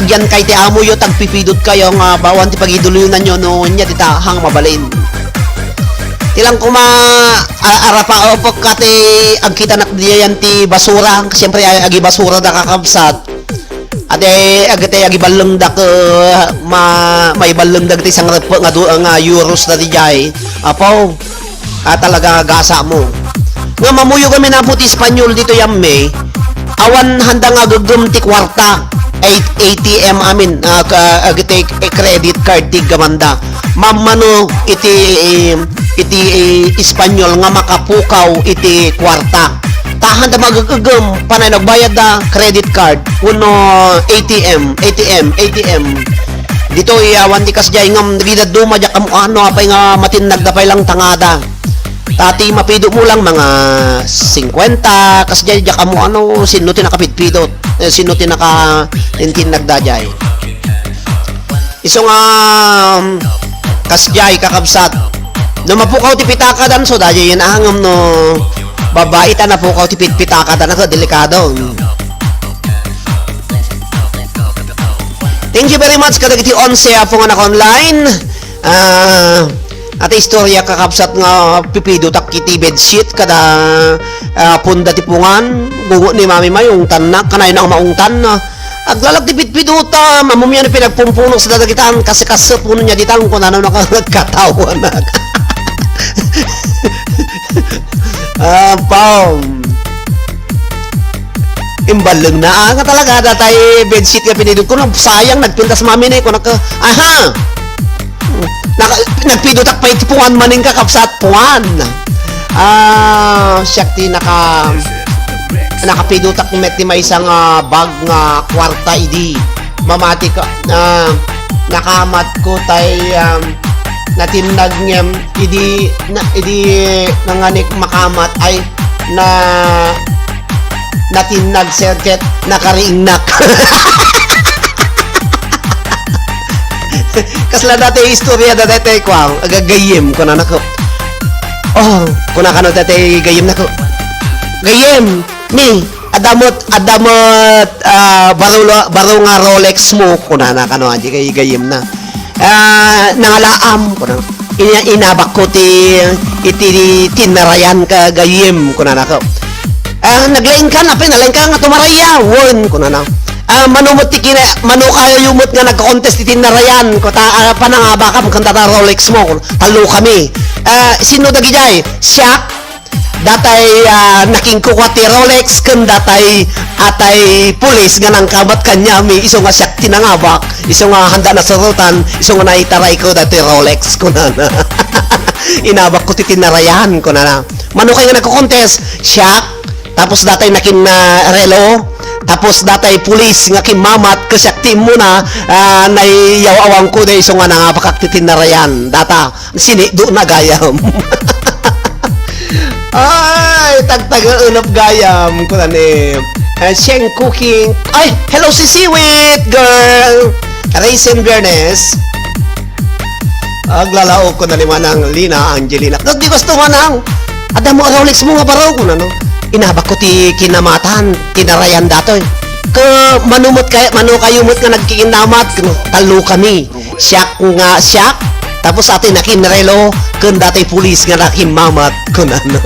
agyan kay ti amoyo, tagpipidot kayo nga bawan ti pagiduluyonanyo no, nya dita hang mabalin. Ti lang kuma, a-, arapa, opok ka ti agkitanak diyan ti basura. Siyempre, ay, agibasura da, kakabsat. Adi, agitay agiballengdak, eh, ma-, maiballengdak ti sangrep nga du-, nga euros daydiay. Apo, ah, talaga gasa mo. Nga mamuyo kami na po ti Espanyol dito yamme, awan handa nga agegem ti kuarta. Ay, A T M amin, ah, ka-, agitay credit card ti gamanda. Mammano iti, iti, eh, Espanyol nga makapukaw iti kuarta. Tahan da magagagem, panay nagbayad da credit card, wenno A T M, A T M, A T M. Ditoy awan ti kasdiay ngem, dagiti dadduma diak ammo ano, apay nga matinnag da pay lang tangada. Ta ti mapido mo lang mga singkwenta, kasdiay diak ammo ano, sino ti nakapidpidot, eh, sino ti naka-, intinnag da diay. Isu nga, um, kasdiay, kakabsat. No mapukaw ti pitaka danso, daydiay yan angem no babai ta napukaw ti pit-, pitaka dan, ket delikado. Thank you very much kadagiti onse a pungan a naka-online. Ah, ati istorya, kakabsat, nga pipidotak iti bedsheet kada, ah, punda ti pungan. Gungo ni Mami May, ungtanna, kanayon a maungtan. Aglalag ti pitpidotam, ammom yan pinagpumpuno sa dadagitan, kasi kaset puno niya ditan, kunana, nagkatawanak. Ah, pam. Imballeng na, ah, nga talaga, datay bedsheet nga pinidot ko, sayang, nagpintas Mami na, kunana ka, aha! Naka-, nagpidotak pay ti pungan manen, kakabsat, pungan. Ah, siak ti naka-, nakapidotak met ti maysa nga bag nga kuarta idi. Mamati ka, ah, nakamat ko tay, um, natinnag ngem idi, na, idi nanganik makamat ay na natinnag, sir, ket nakariingnak. Kasla dati istorya da dati, kuang, agagayem, kunana ko. Oh, kuna kano dati gayem nako. Gayem, ni, adamot, adamot, ah, baro, baro nga Rolex mo, kunana kano, adi kay gayem na. Ah, nangalaam, kunana. Ina-, inabak ko ti, iti tinnarayan ka gayem, kunana ko. Ah, naglaing ka, apay, nalaing ka nga tumaraya, wen, kunana. Ah, mano met ti kina-, mano kayo met nga nagka-contest ti tinnarayan, ko ta, ah, panangabakam, kanta ta Rolex mo, kun-, tallo kami. Ah, sino dagijay? Siak, Datay, ah, nakinkukua ti Rolex ken datay atay pulis nga nangkabat kaniami, isu nga siak ti nangabak, isu nga handa nasurotan, isu nga naitaray ko dati Rolex, kunana. Inabak ko ti tinarayan, kunana. Manukay nga nagko-contest, siak, tapos datay nakin, ah, relo, tapos datay pulis nga kimmamat, ket siak ti immuna, ah, naiyaw-awang ko, da isu nga nangabakak ti tinarayan. Data, Sinido na gayam. Ay, tagtagaenap gayam, kuna ni, eh, Sheng Cooking. Ay, hello, si Siwit, girl. Raisin Bernes. Aglalaok ko na ni Manang Lina Angelina. Di gusto, Manang. Adda mo Rolex mo nga baro, kuna, no? Inabak ko ti kinamatan, tinarayan datoy. Ke, manumot kay, mano kayo met nga nagkikinamat, no? Talo kami. Siak nga siak, tapos atay nakinrelo, ken datay pulis nga nakimmamat, kunana.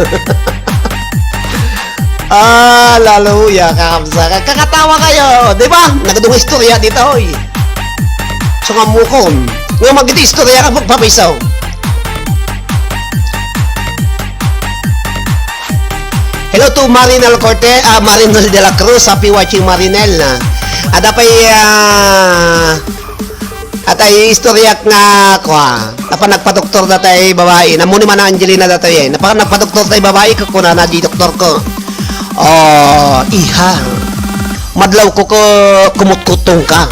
Ah, hallelujah, kakabsat. Kakatawa kayo, di ba? Nagdung istorya ditoy. So, nga mukon. Nga magiti istorya ka, magpapisaw. Hello to Marinel Corte, ah, Marinel de la Cruz. Happy watching, Marinel. Ada pay, ah, Atay istoryak nga, kua, napan nagpadoktor datay babai. Namuni man Angelina datoy, eh. Napan nagpadoktor tay babai, kunana di doktor ko, "Oh, iha, madlaw ko ko kumutkutong ka.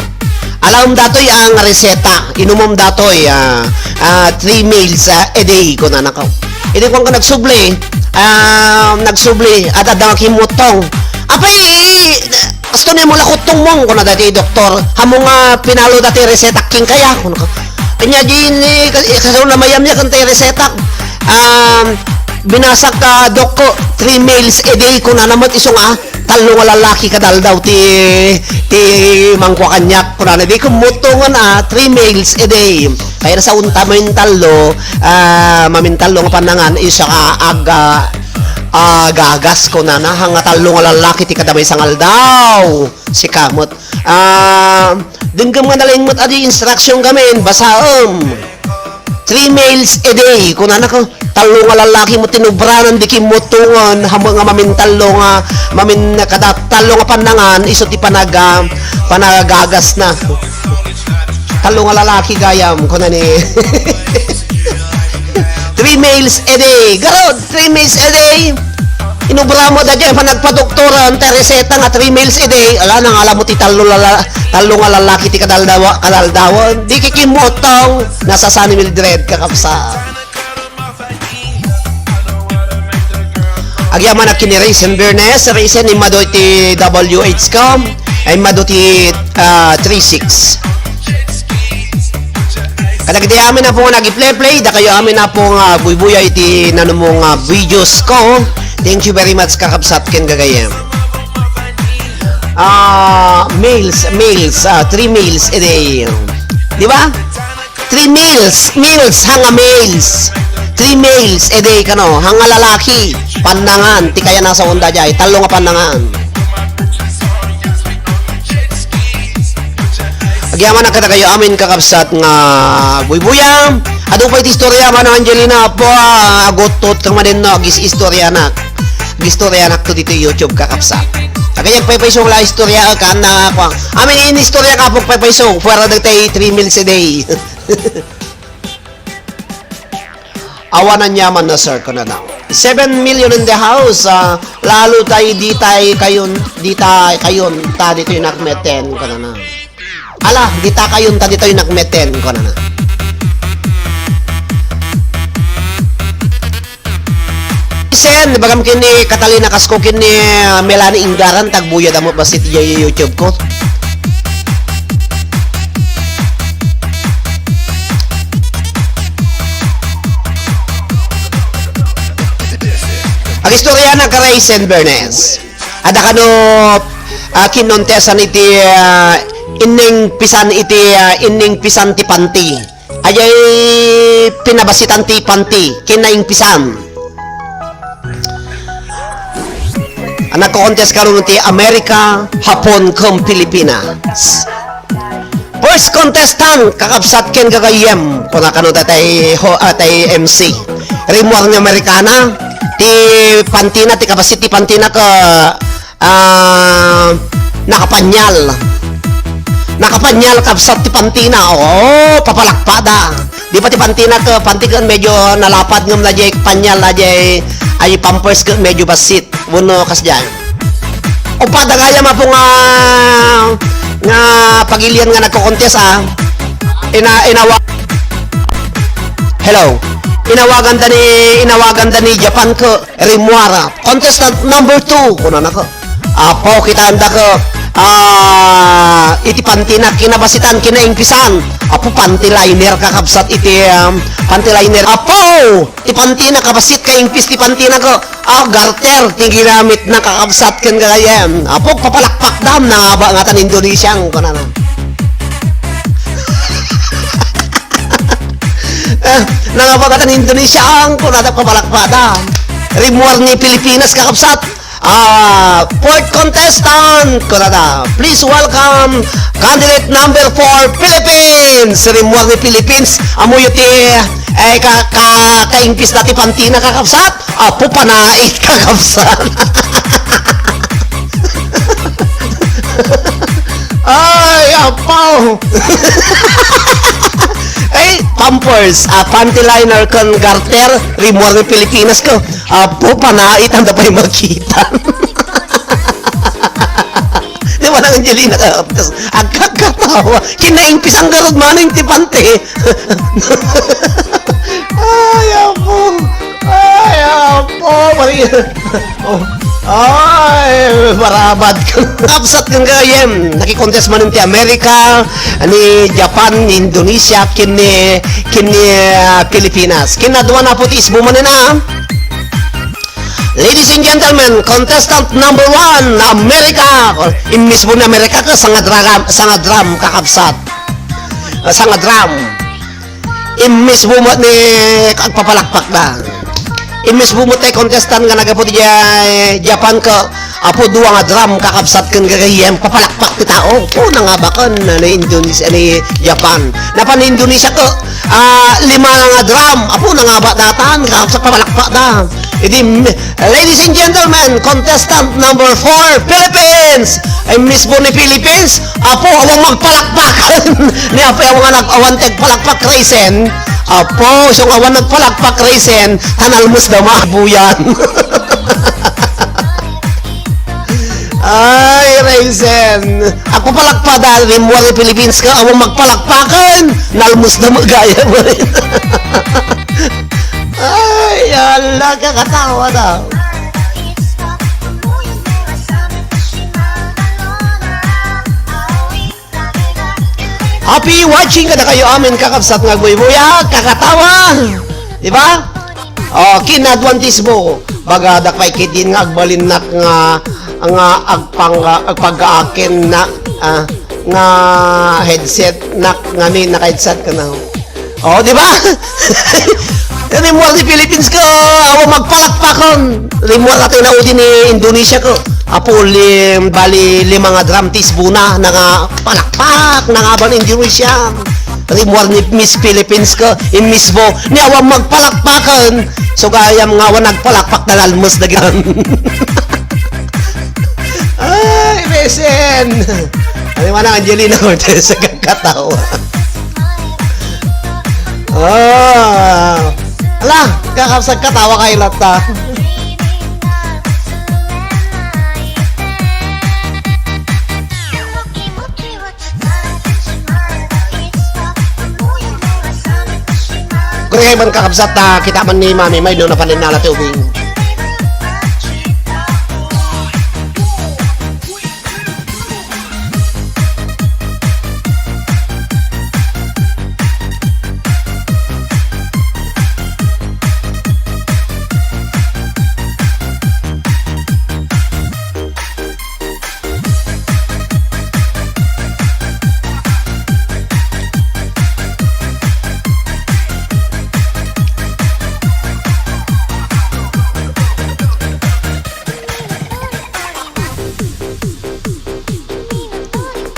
Alam datoy ang reseta. Inumom datoy, ah, ah, three meals, ah, a day," kunana ko. Idi kuan ka nagsubli, ah, nagsubli, at adda nga kimmutong. Apay, Kastoy mo la kuttongmo, kuna dati doktor. Ammom nga pinalo dati resetak kenka, kunana. Ania diay ni, kas-, kasano namayam nia ken ti resetak. Um, binasak ka, Dok, ko, three meals a day, kunana met isu nga, tallo nga lalaki kada aldaw ti, ti mangkua kaniak, kunana. Di kummutongan, ah, three meals a day. Kayat sa unta mamintallo, ah, mamintallo nga pannangan, isu nga aga, ah, gagas, kunana. Haan nga tallo nga lalaki ti kada maysa nga aldaw. Sika met. Ah, denggem nga nalaing met adi instruction gamin, basaem. Three meals a day, kunana ko, tallo nga lalaki met tinubranan di kimmutongan, ammom nga mamintallo nga, mamin-, kada tallo nga pannangan, isu ti panag-, ah, panagagasna. Tallo nga lalaki gayam, kunana ni. Three meals a day. Garud! Three meals a day. Inubramo daydiay panagpadoktoran, ti reseta nga three meals a day. Ala, nangalam mo ti tallo lala-, tallo nga lalaki ti kadaldawa-, kadaldawan. Di kikimmutong. Nasasaan ni Mildred, kakabsat. Agyamanak ken ni Raisin Bernes, Raisin, immadu iti W H com, ay immadu ti, ah, three six. Kadagiti amin a po nga nag-play-play, dakayo amin a po nga buybuya iti nanumong, ah, videos ko. Thank you very much, kakabsat ken gagayyem. Ah, meals, meals, ah, three meals a day. Di ba? Three meals, meals, haan nga meals. Three meals a day kano, haan nga lalaki, pannangan, ti kayatna a sawen daydiay, tallo nga pannangan. Agyamanak kadakayo amin, kakabsat, nga buybuya. Adu pay ti istorya, Manang Angelina, apo, ah, aguttot ka manen, no, agis-istoryanak. Gistoryanak to ditoy YouTube, kakabsat. Agayag paypayso la istorya, kaan na, kuan. Amin in istorya ka, apok paypayso, fuera dagiti three meals a day. Awan aniaman na, sir, kunana. Seven million in the house, ah, lalo tay di tay kayon, di tay kayon, ta ditoy nakmeten, kunana. Ala, di ta kayon, ta ditoy nakmeten, kunana. Sen, bagam ken ni Catalina Casco ken ni, ah, Melanie Ingaran, tagbuya da mo basit diay YouTube ko. Agistoryanak, Raisin Bernes. Adda kano, ah, kinontesan iti, ah, inning pisan iti, ah, inning pisan ti panti. Ayay pinabasitan ti panti, kinaingpisan. Nagko-contest karon ti Amerika, Hapon, ken Pilipinas. First contestant, kakabsat ken gagayyem, kuna kano datay ho-, atay M C. Rimmuar nga Amerikana, Ti pantina, ti kabasit ti pantina ket, ah, nakapanyal. Nakapanyal, kabsat, ti pantina. Oo, papalakpada. Di ba ti pantina ket, panti ket medyo nalapad ngem daydiay panyal, daydiay, ay, pampers ket medyo basit. Wenno kasdiay. Uppat gayam, Apo, nga, nga pagilian nga nagko-contest, ah. Ina-, inawa-, hello. Inawaganda ni, inawaganda ni Japan ket rimmuar. Contestant number two, kunana ket. Apo, kitaendaka, ah, iti pantina, kinabasitan, kinaingpisan. Apo, panty liner, kakabsat, iti, um, panty liner. Apo! Ti pantina, kabasit, kaingpis ti pantina ket, ah, garter ti ginamitna, kakabsat ken gagayyem. Apo, papalakpakdam, nangaba ngatan Indonesiang, kunana. Eh, nangaba ngatan Indonesiang, kunana, papalakpakdam. Rimmuar ni Pilipinas, kakabsat. Ah, fourth contestant, kunana. Please welcome candidate number four, Philippines. Rimmuar ni Philippines. Ammoyo ti, eh, ka, ka, kaingpis na ti pantina, kakabsat. Apo, panait, kakabsat. Ay, apo. Ay, pampers, ah, panty liner ken garter, rimmuar ni Pilipinas ket. Apo, panait, anda pay makita. Di ba, Angelina, kakabsat? Agkakatawa. Kinaingpisan garud manen ti panty. Ay, apo. Ay, apo. Mari-, oh. Ay, marabad ka. Kabsat ken gagayyem. Nakikontest manen ti Amerika, ni Japan, ni Indonesia, ken ni, ken ni, ah, Pilipinas. Kinaduana, Apo, ti isbo manen, ah. Ladies and gentlemen, contestant number one, America. Immisbo ni America ket sangadram, sangadram, kakabsat. Ah, sangadram. Immisbo met ni agpapalakpakda. Immisbo met ti contestant nga naggapu ti Japan ket, Apo, dua nga drum, kakabsat, ken gagayyem, papalakpak ti tao. O, nangabaken ni Indonesia, ni Japan. Napan ni Indonesia ket, ah, lima nga drum. Apo, nangaba datan, kakabsat, papalakpakda. Idi, m-, ladies and gentlemen, contestant number four, Philippines! Immisbo ni Philippines, Apo, awan magpalakpakan. Ni Apo, awan nga nag-, awan ti agpalakpak, Raisin. Apo, isu nga awan nagpalakpak, Raisin, ta nalmesda mabuyan. Ay, Raisin. Agpapalakpada, rimmuar ni Philippines ket, awan magpalakpakan. Nalmesda met gayam. Ay, ala, kakatawa na. Happy watching kadakayo amin, kakabsat nga agbuybuya, kakatawa. Di ba? O, kinaduan ti isbo. Baga, dakpay ketdin nga agbalinnak nga, nga agpang-, agpagkaakinnak, ah, nga headset nak, nga ni, naka-headset ka na. O, di ba? Rimmuar ni Philippines ket, awan magpalakpakon. Rimmuar ket inaudi ni Indonesia ket, Apo, lim-, bali lima nga drum ti isbona, nangapalakpak, nangaban Indonesia. Rimmuar ni Miss Philippines ket, immisbo, ni awan magpalakpakon. So, gayam nga awan nagpalakpak, nalmesda gayam. Ay, Raisin! Ano man ang Angelina Cortez, kakatawa. Ah. Ala, kakabsat, katawa kayo latta. Kuri kayo man, kakabsat, ta kita man ni Mami, may doon na panin nala tubig.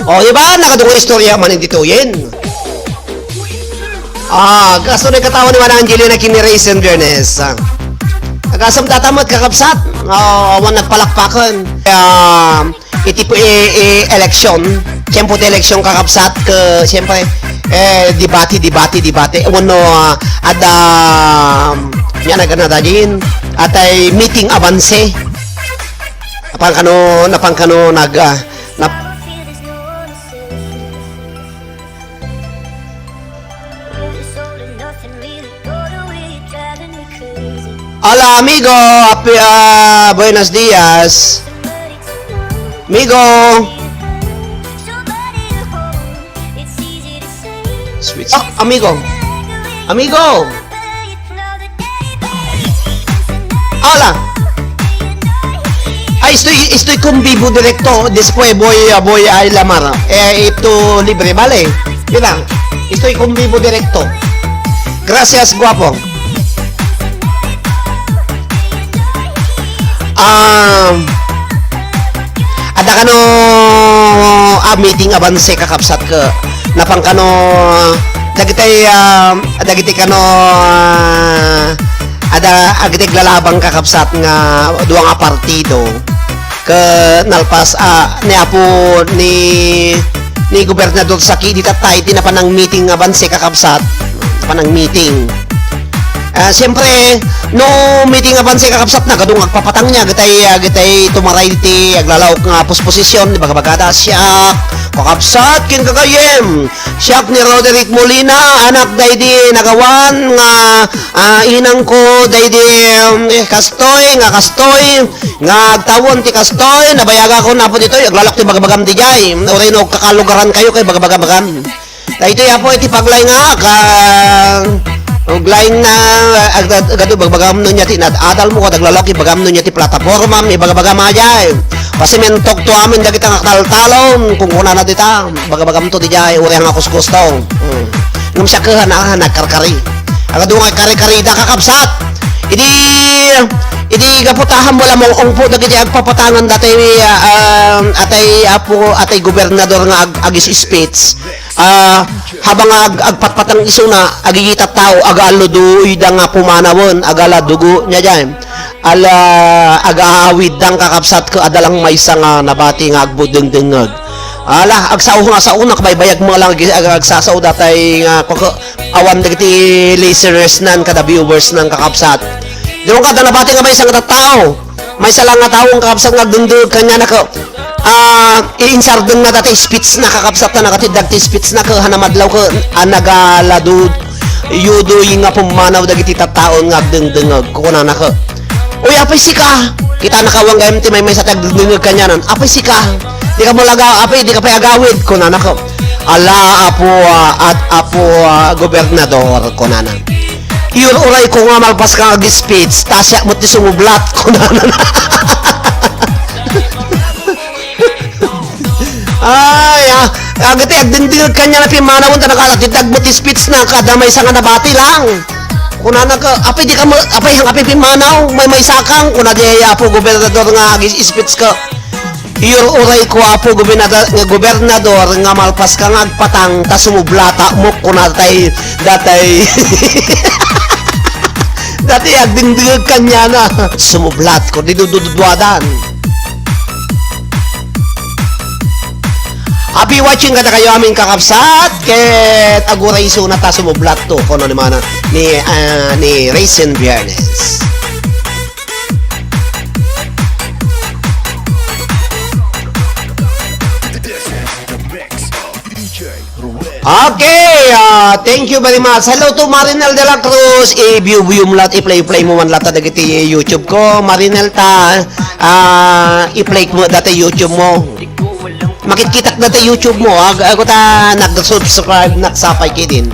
O, di ba? Nakadungo istorya man ditoyen. Ah, kastoy ni katawa ni Manang Angelina ken ni Raisin Bernes. Ah. Agasem data met, kakabsat. Oo, awan nagpalakpaken. Ah, iti pu-, i-, i-, election. Tiempo ti election, kakabsat, ke, siyempre, eh, debate, debate, debate. Wenno, ah, adda, um, yan, nagana dagin. Atay meeting avanse. Napan kano, napan kano nag, ah, nap-, Hola, amigo. Happy, ah, buenos dias. Amigo. Switch. Ah, amigo. Amigo. Hola. Ay, estoy, estoy con vivo directo. Después voy, ah, voy a llamar. Eh, ito libre, vale. Mira, estoy con vivo directo. Gracias, guapo. Ah, adda kano, ah, meeting avanse, kakabsat, ke napan kano dagitay, ah, dagiti kano, ah, adda, dagiti aglalabang, kakabsat, nga dua nga partido. Ke nalpas, ah, ni Apo ni, ni Gobernador Saki, dita tayo, ti napanang meeting nga banse, kakabsat. Napanang meeting. Ah, siyempre, no meeting nga banse, kakabsat, na kadung agpapatang niya, gitay, ah, gitay tumaray ti aglalaok nga posposisyon, di bagabagada, siak, kakabsat, ken gagayem. Siak ni Roderick Molina, anak daydi nagawan nga, ah, inangko daydi, um, eh, kastoy, nga kastoy, nga agtawen ti kastoy, nabayagakon Apo ditoy, aglalok ti bagabagam diay, uray no agkakalugaran kayo kay bagabagam. Daytoy Apo iti paglaingak, ah, uglaing na, agad-, agadu bagbagam no nia ti inad-adal mo, ket aglalok, ibagam no nia ti plataformam, ibagabagam a diay. Pasimentok to amin dagita nga kaltaltalon, kunkunana dita, bagabagam to diay, uray nga kuskusto. Hmm. Ngem siak, hana, hana, karkari. Agadu nga kari-karida, kakabsat. Idi, idi gapu ta ammom la mung-ungpo dagiti agpapatangan dati, ah, ah, atay Apo, atay gobernador nga ag-, agis-speech. Ah, habang ag-, agpatpatang isuna, agigita tao, agaludoyda nga pumanawen, agaladugo nia diay. Ala, agaawiddan, kakabsat, ket adda lang maysa nga nabati nga agbudengdengngeg. Ala, agsao nga sao, nakabaybayag mo lang ag-, ag-, agsasao datay nga, kung, awan dagiti listeners nan, kada viewers nan, kakabsat. Di mo kada nabati nga maysa nga tattao. Maysa lang nga tao nga kakabsat nga agdengdengngeg kaniana ket, ah, iinsardenna dati speech na, kakabsat, ta nakatiddag ti speech na ket hanamadlaw ket, ah, nagaladud, yudoy nga pummanaw dagiti tattaon nga agdengdengngeg. Kunana ket, "Uy, apay sika?" Kita nakawan gayam ti maymaysa ti agdengdengngeg kanianan. "Apay sika? Di ka malaga, apay, di ka pay agawid?" Kunana ket, "Ala, Apo, ah, at Apo, ah, Gobernador," kunana. Iyur-uray ko nga malpas ka nga ag-speech, ta siak met ti sumublat, kunana. Ay, ah, agiti agdingdingeg kaniana pimmanawen, ta nakatiddag met ti speech na, kada maysa nga nabati lang. Kunana ket, "Apay di ka mo, apay, apay pimmanaw, maymaysa kang," kuna diay Apo Gobernador nga ag-speech ket, "Iyur-uray ko, Apo Gobernador, nga gobernador, nga malpas ka nga agpatang, ta sumublata mo," kuna datay, datay, datay agdingdingeg kaniana. Sumublat ko, di dududuadan. Happy watching kadakayo amin, kakabsat, ket aguray isuna ta sumublat to, kuno ni mana, ni, ah, ni Raisin Biernes. This is the mix of D J Ruel. Okay, ah, thank you very much. Hello to Marinel de la Cruz. I-view-view mo latta, i-play-play mo man latta dagiti YouTube ko. Marinel ta, ah, i-play mo dati YouTube mo. Makitkitak dati YouTube mo. Ag-, ago ta nag-subscribe, nagsapay kidin.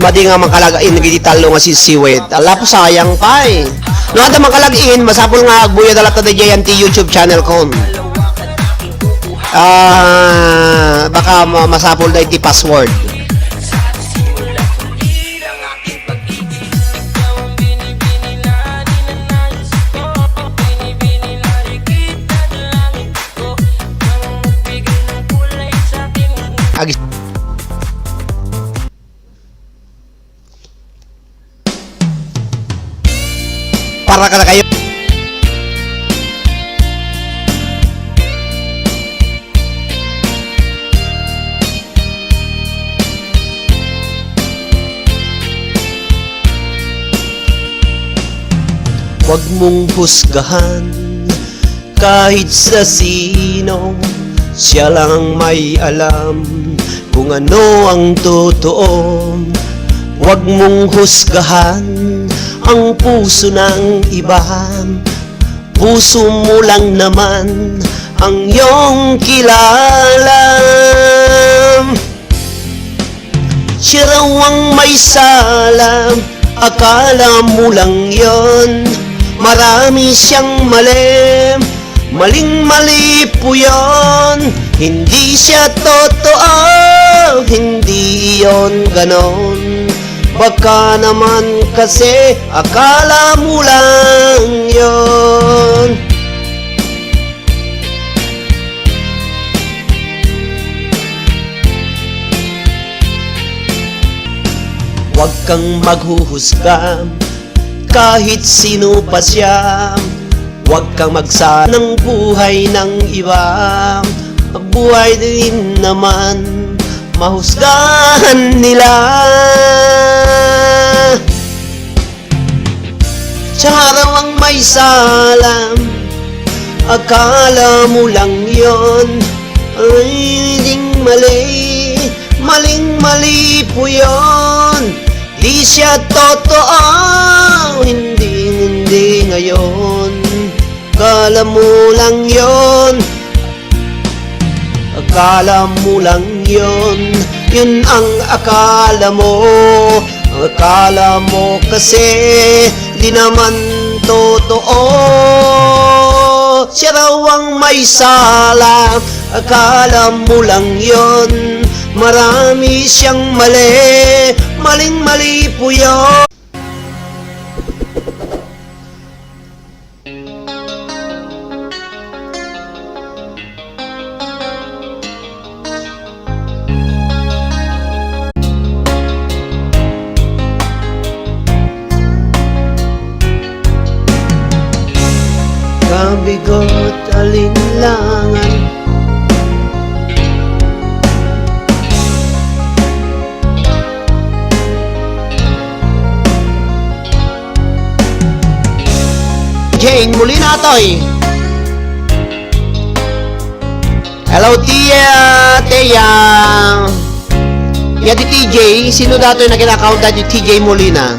Madi nga makalaga in dagiti tallo nga sisiwid. Ala, sayang pay. No adda makalag-in, masapul nga agbuyada latta daydiay ti YouTube channel kon. Ah, baka ma-, masapul daydi password. Agi-, para kadakayo. Huwag mong husgahan kahit sa sino, siya lang may alam kung ano ang totoo. Huwag mong husgahan ang puso ng iba. Puso mo lang naman ang iyong kilala. Siya raw ang may sala, akala mo lang yon. Marami siyang mali, maling-mali po yon. Hindi siya totoo, hindi yon ganon. Baka naman kasi akala mo lang yon. Huwag kang maghuhusga kahit sino pa siya. Huwag kang magsa ng buhay ng iba. Buhay din naman mahusgahan nila. Siya raw ang may sala, akala mo lang yon. Ay, ding mali, maling-mali po yon. Di siya totoo, hindi, hindi ngayon. Akala mo lang yon. Akala mo lang yon, yon ang akala mo. Ang akala mo kasi di naman totoo. Siya raw ang may sala, akala mo lang yon. Marami siyang mali, maling-mali po yon. Kabigo't alinlangan. Jane Molina, Toy. Hello, Tia, Tia. Ya di T J, sino datoy na kinakount di T J Molina?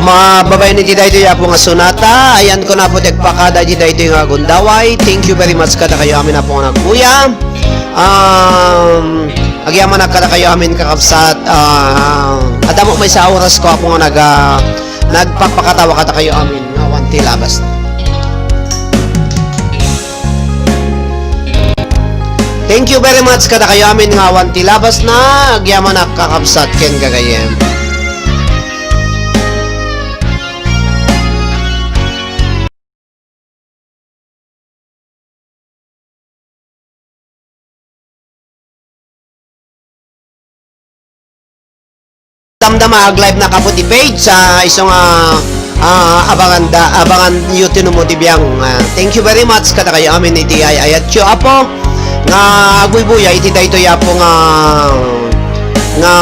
Mababain iti daytoy Apo nga sonata, ayanko na po ti agpakada iti daytoy nga gundaway. Thank you very much kadakayo amin Apo nga nagkuya. Um, agyamanak kadakayo amin kakabsat, ah, adda mo maysa a oras ko Apo nga nag-, ah, nagpakpakatawa kadakayo amin nga awan ti labas. Thank you very much kadakayo amin nga awan ti labas na agyamanak kakabsat ken gagayyem. Damdama, ag-live na kapo ti page, ah, isu nga, ah, abangan da, abangan yo ti no mo ti biang. Ah, thank you very much kadakayo amin iti ay-ayat yo, Apo, nga agbuybuya iti daytoy, Apo, nga, nga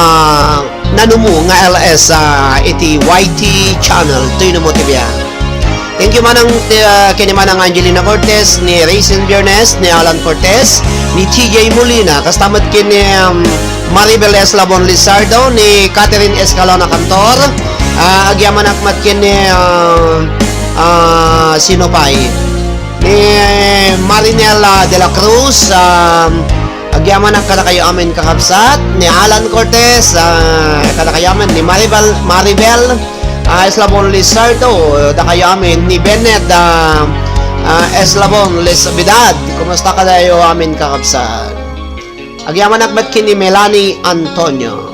nanumo nga L S, ah, iti Y T channel, ti no mo ti biang. Thank you manang, uh, ken ni Manang Angelina Cortez, ni Raisin Biernes, ni Alan Cortez, ni T J Molina, kasta met ken ni, um, Maribel Eslabon Lizardo, ni Catherine Escalona Cantor, ah, agyamanak met ken ni, ah, ah, sino pay? Ni Marinela de la Cruz, um, agyamanak kadakayo amin, kakabsat. Ni Alan Cortez, ah, kadakayo amin. Ni Maribel, Maribel, ah, Eslabon Lizardo, dakayo amin. Ni Bennett, ah, ah, Eslabon Lizabidad. Kumusta kadayo amin, kakabsat? Agyamanak met ken ni Melanie Antonio.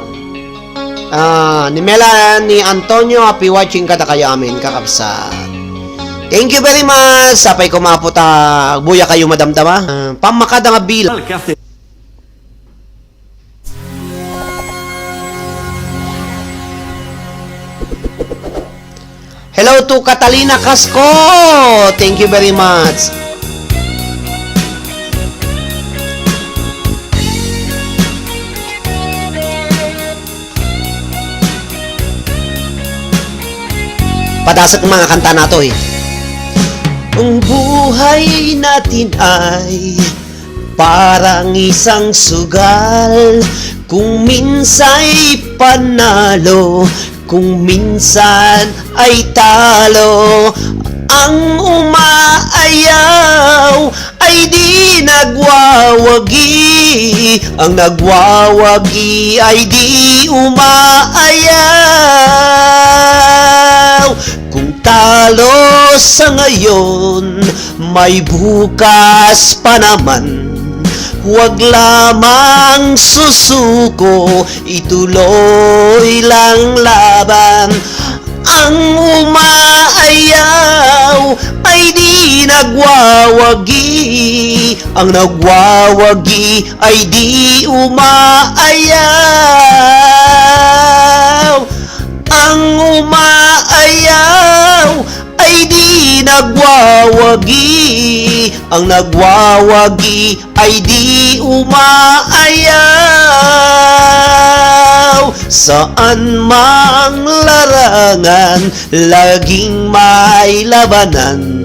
Ah, ni Melanie Antonio, happy watching kadakayo amin, kakabsat. Thank you very much. Sapay ko mapo ta agbuya kayo madamdama. Ah, pammakada nga bilang. Hello to Catalina Casco. Thank you very much. Padasek mga kanta nato, eh. Ang buhay natin ay parang isang sugal, kung minsa'y panalo, kung minsan ay talo. Ang umaayaw ay di nagwawagi, ang nagwawagi ay di umaayaw. Kung talo sa ngayon, may bukas pa naman. Huwag lamang susuko, ituloy lang laban. Ang umaayaw ay di nagwawagi, ang nagwawagi ay di umaayaw. Ang umaayaw ay di nagwawagi, ang nagwawagi ay di umaayaw. Saan mang larangan, laging may labanan.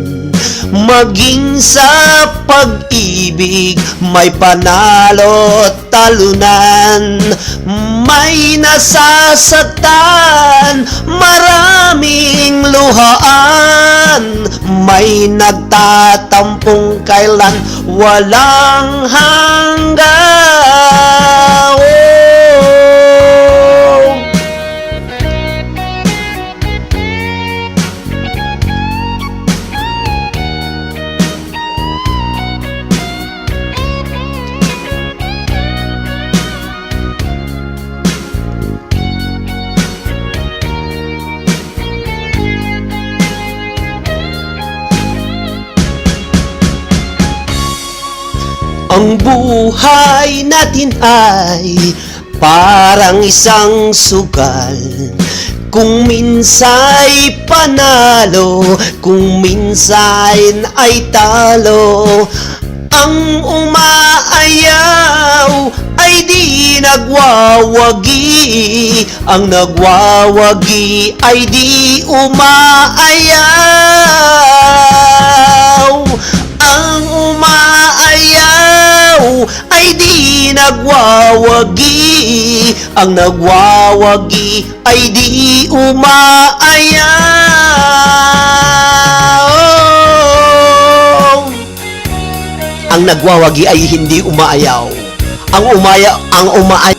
Maging sa pag-ibig, may panalo't talunan. May nasasaktan, maraming luhaan. May nagtatampong kailan walang hanggan. Oh! Ang buhay natin ay parang isang sugal. Kung minsa'y panalo, kung minsan ay talo. Ang umaayaw ay di nagwawagi, ang nagwawagi ay di umaayaw. Ang umaayaw ay di nagwawagi, ang nagwawagi ay di umaayaw. Ang nagwawagi ay hindi umaayaw. Ang umaya-, ang umaay-,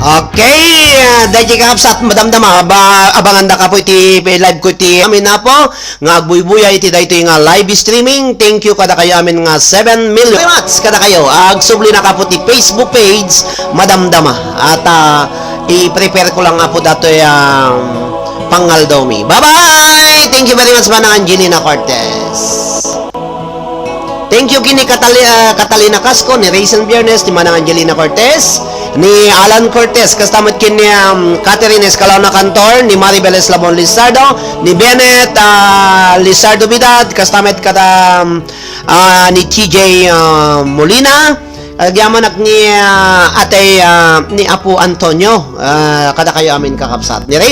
Okay, ah, daydi kakabsat, madamdama, aba-, abangandaka po iti live ko iti amin, apo, nga agbuybuya iti daytoy nga live streaming. Thank you kadakayo amin nga seven million. Very much kadakayo. Agsubli na kapo ti Facebook page, madamdama. At, ah, i-prepare ko lang nga po datoy, um, pangaldaw mi. Bye-bye! Thank you very much, Manang Angelina Cortez. Thank you ken ni Catali-, ah, Catalina Casco, ni Raisin Biernes, ni Manang Angelina Cortez, ni Alan Cortez, kasta met ken ni, um, Catherine Escalona Cantor, ni Maribel Eslabon Lizardo, ni Bennett, ah, Lizardo Bidad, kasta met kada, um, ah, ni T J, ah, Molina, agyamanak ni, ah, atay, ah, ni Apo Antonio, ah, kadakayo amin kakabsat. Ni Raisin